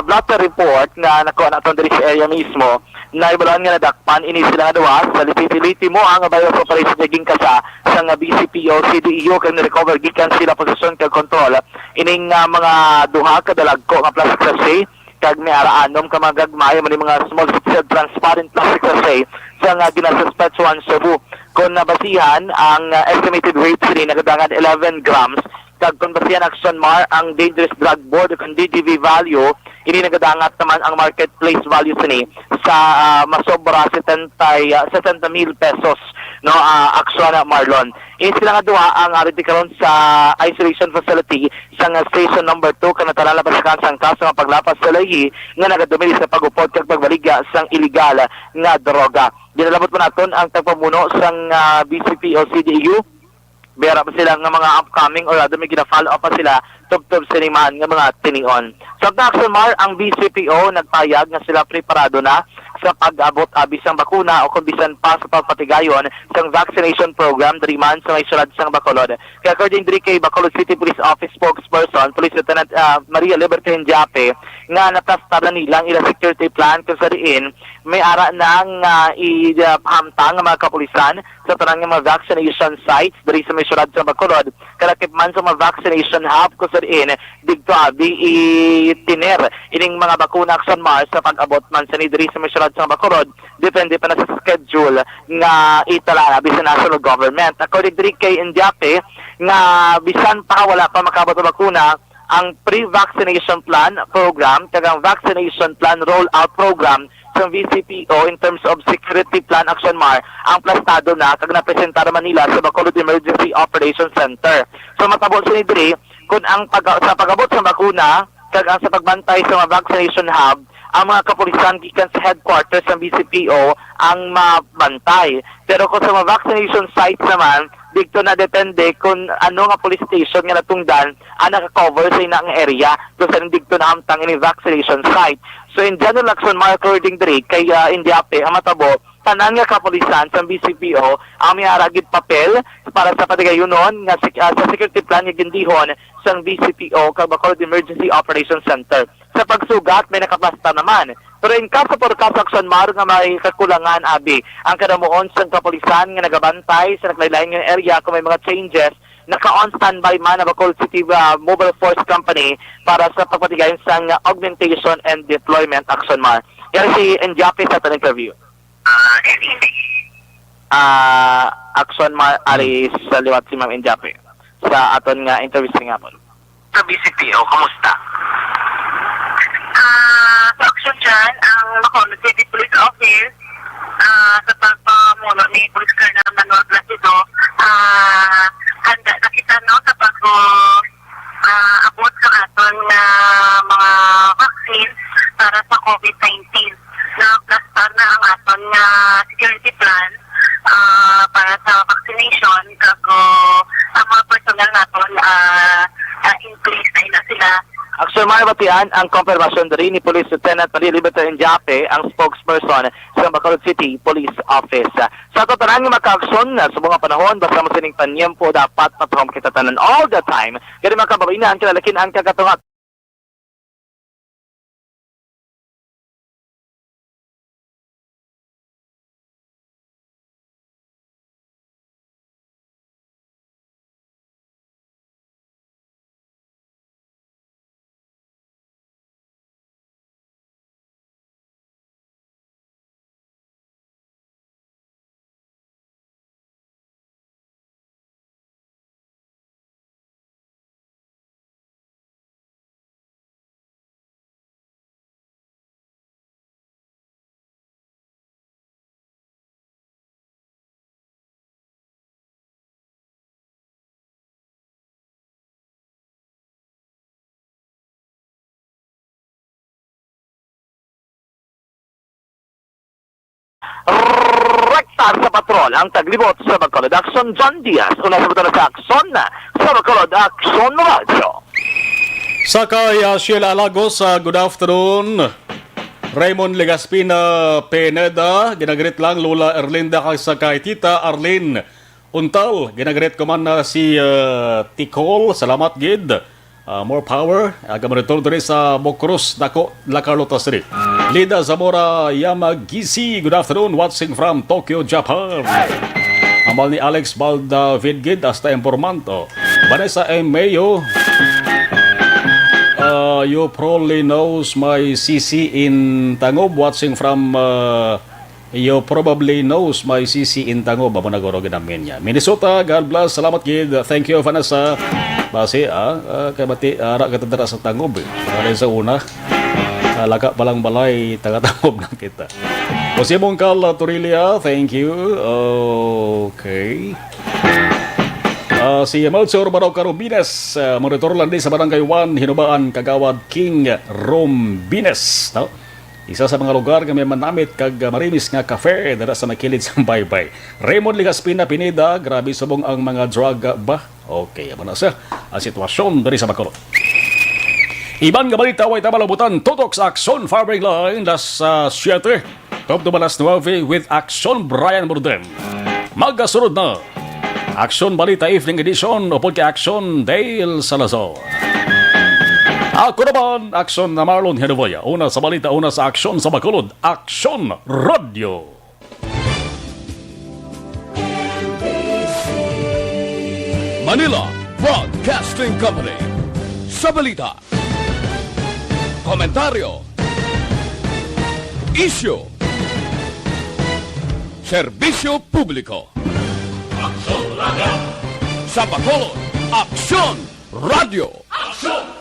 blotter report nga nakuha naton diri sa area mismo, nahibaluan nga nadakpan ini sila nga duha sa liti-liti mo ang virus operation nga ginkasa sang B C P O C D E U kag ni-recover gikan sila posesyon kag kontrol ining, ah, mga duha ka dalagko nga plastic sachet kag may ara anom ka mga gagmay, amo ni mga small sealed transparent plastic sachet sa nga ginasuspetsuhan shabu. Kon nabasihan, ang, ah, estimated weight sini nagadangat eleven grams, kag kon basihan, Action Mar, ang Dangerous Drug Board o kon D D V value, ini nagadangat naman ang marketplace value sini sa, ah, masobra setenta, ah, sesenta mil pesos, no, ah, Action Marlon. Ini sila nga duha ang ari karon sa isolation facility sang Station Number Two, kag natalaan na pa sa kaso nga paglapas sa lahi nga nagadumili sa pag-upod kag pagbaligya sang iligal nga droga. Ginalabot man naton ang tagpamuno sang, ah, B C P O C D E U. May ara pa sila nga mga upcoming or rather may gina-follow up pa sila tubtob sini man nga mga tinion. Sa Action Mar, ang B C P O nagpayag nga sila preparado na sa pag-abot abi sang bakuna o kung bisan pa sa pagpatigayon sang vaccination program diri man sa may siyudad sang Bacolod. Kay according diri kay Bacolod City Police Office spokesperson, Police Lieutenant, ah, Maria Liberty Indiape, nga naplastar na nila ang ila security plan kung sa diin may ara na nga i-, ah, hamtang ang mga kapulisan sa tanan nga mga vaccination sites diri sa may siyudad sa Bacolod, kalakip man sa mga vaccination hub kung sa diin digto abi itiner ining mga bakuna, Action Mar, sa pag-abot man sini diri sa may siyudad sa Bacolod, depende pa na sa schedule nga itala abi sa national government. According diri kay Indiape, nga bisan pa wala pa makaabot ang bakuna, ang pre-vaccination plan program kag ang vaccination plan rollout program sang V C P O in terms of security plan, Action Mar, ang plastado na kag napresentar man nila sa Bacolod Emergency Operation Center. So, matabo sini diri, kun ang pag-, sa pag-abot sa bakuna kag ang sa pagbantay sa mga vaccination hub, ang mga kapulisan gikan sa headquarters sang V C P O ang mabantay. Pero kung sa mga vaccination sites naman, dito na depende kung ano nga police station nga natungdan ang naka-cover sa ina nga area kung saan dito nahamtang ini vaccination site. So, in general, Action Mar, according diri kay, ah, Indiape, ang matabo, tanan nga kapulisan sang V C P O ang may ara gid papel para sa patigayunon nga sec-, ah, sa security plan nga gindihon sang V C P O kag Bacolod Emergency Operation Center. Sa pagsugat, may nakaplastar naman. Pero in case for case, Action Mar, nga may kakulangan abi ang kadamuon sang kapulisan nga nagabantay sa naglain-lain nga area kung may mga changes, naka-on standby man ang Bacolod City, ah, Mobile Force Company para sa pagpatigayon sang augmentation and deployment, Action Mar. Yari si Indiape sa aton interview. Ah, Action Mar, ari sa liwat si Ma'am Indiape sa aton nga interview sa hapon. Sa B C P O, kumusta? Ah, sa aksyon dyan, ang Bacolod City Police Office, ah, sa pagpamuno ni Police Colonel Manuel Placido, ah, handa na kita, no, sa pag, ah, abot sa aton nga mga vaccine para sa COVID nineteen. Naplastar na ang aton nga security plan, ah, para sa vaccination, kag, oh, ang mga personnel naton, ah, ah, in place na ina sila. Action Mar, batian ang kompirmasyon diri ni Police Lieutenant Maria Libertad Indiape, ang spokesperson sa Bacolod City Police Office. Sa ato tanan nga makaaksyon, ah, sa mga panahon, basta mo sining panyempo, dapat matuhom kita tanan all the time. Kaya mga kababayan, kinalakin ang kagatungat. Rekta sa patrol ang taglibot sa Bacolod. Action, John Diaz. Una sa butang sa Action, sa Bacolod, Action Radyo. Sakay, ah, Sheila Alagos, ah, good afternoon. Raymond Legaspina Pineda, ginagreet lang Lola Erlinda kag sa kay Tita Arlene Untal, ginagreet ko man na si, ah, Ticol, salamat gid. Ah, more power. Aga monitor diri sa Bocruz, Daco, La Carlota City. Lida Zamora Yamagisi, good afternoon, watching from Tokyo, Japan. Amal ni Alex Balda Vidgid, hasta Informanto. Vanessa M. Mayo, uh, you probably knows my C C in Tangob, watching from, uh, you probably knows my C C in Tangob. Amo na guro ginamin niya. Minnesota, God bless. Salamat gid. Thank you, Vanessa. Basi, ah, ah, kay mati, ara kita dira sa Tangob, eh. Wala sa una. Ah, laga pa lang balay, taga-Tangob na kita. Jose Mongcal, ah, Torilla, thank you. Okay. Ah, si Melchor Barao Carobines, ah, monitor lang di sa Barangay one, Hinubaan, Kagawad King Rombines, no? Isa sa mga lugar nga may manamit kag, ah, marimis nga kafe dira sa may kilid sa Baybay. Raymond Legaspina Pineda, grabe subong ang mga drug, ah, ba? Okay, amo na siya. Ang sitwasyon diri sa Bacolod. Iban nga balita, way tabal ubutan, tutok sa Aksyon Firing Line, las, ah, siyete. Top to alas nuebe with Aksyon Brian Morden. Magasunod na Aksyon Balita Evening Edition upod kay Aksyon Dale Salazar. Ako naman, Aksyon na Marlon Henovoya. Una sa balita, una sa aksyon sa Bacolod, Aksyon Radio. Manila Broadcasting Company. Sa balita, komentaryo, isyu, serbisyo publiko. Aksyon Radio. Sa Bacolod, Aksyon Radio. Aksyon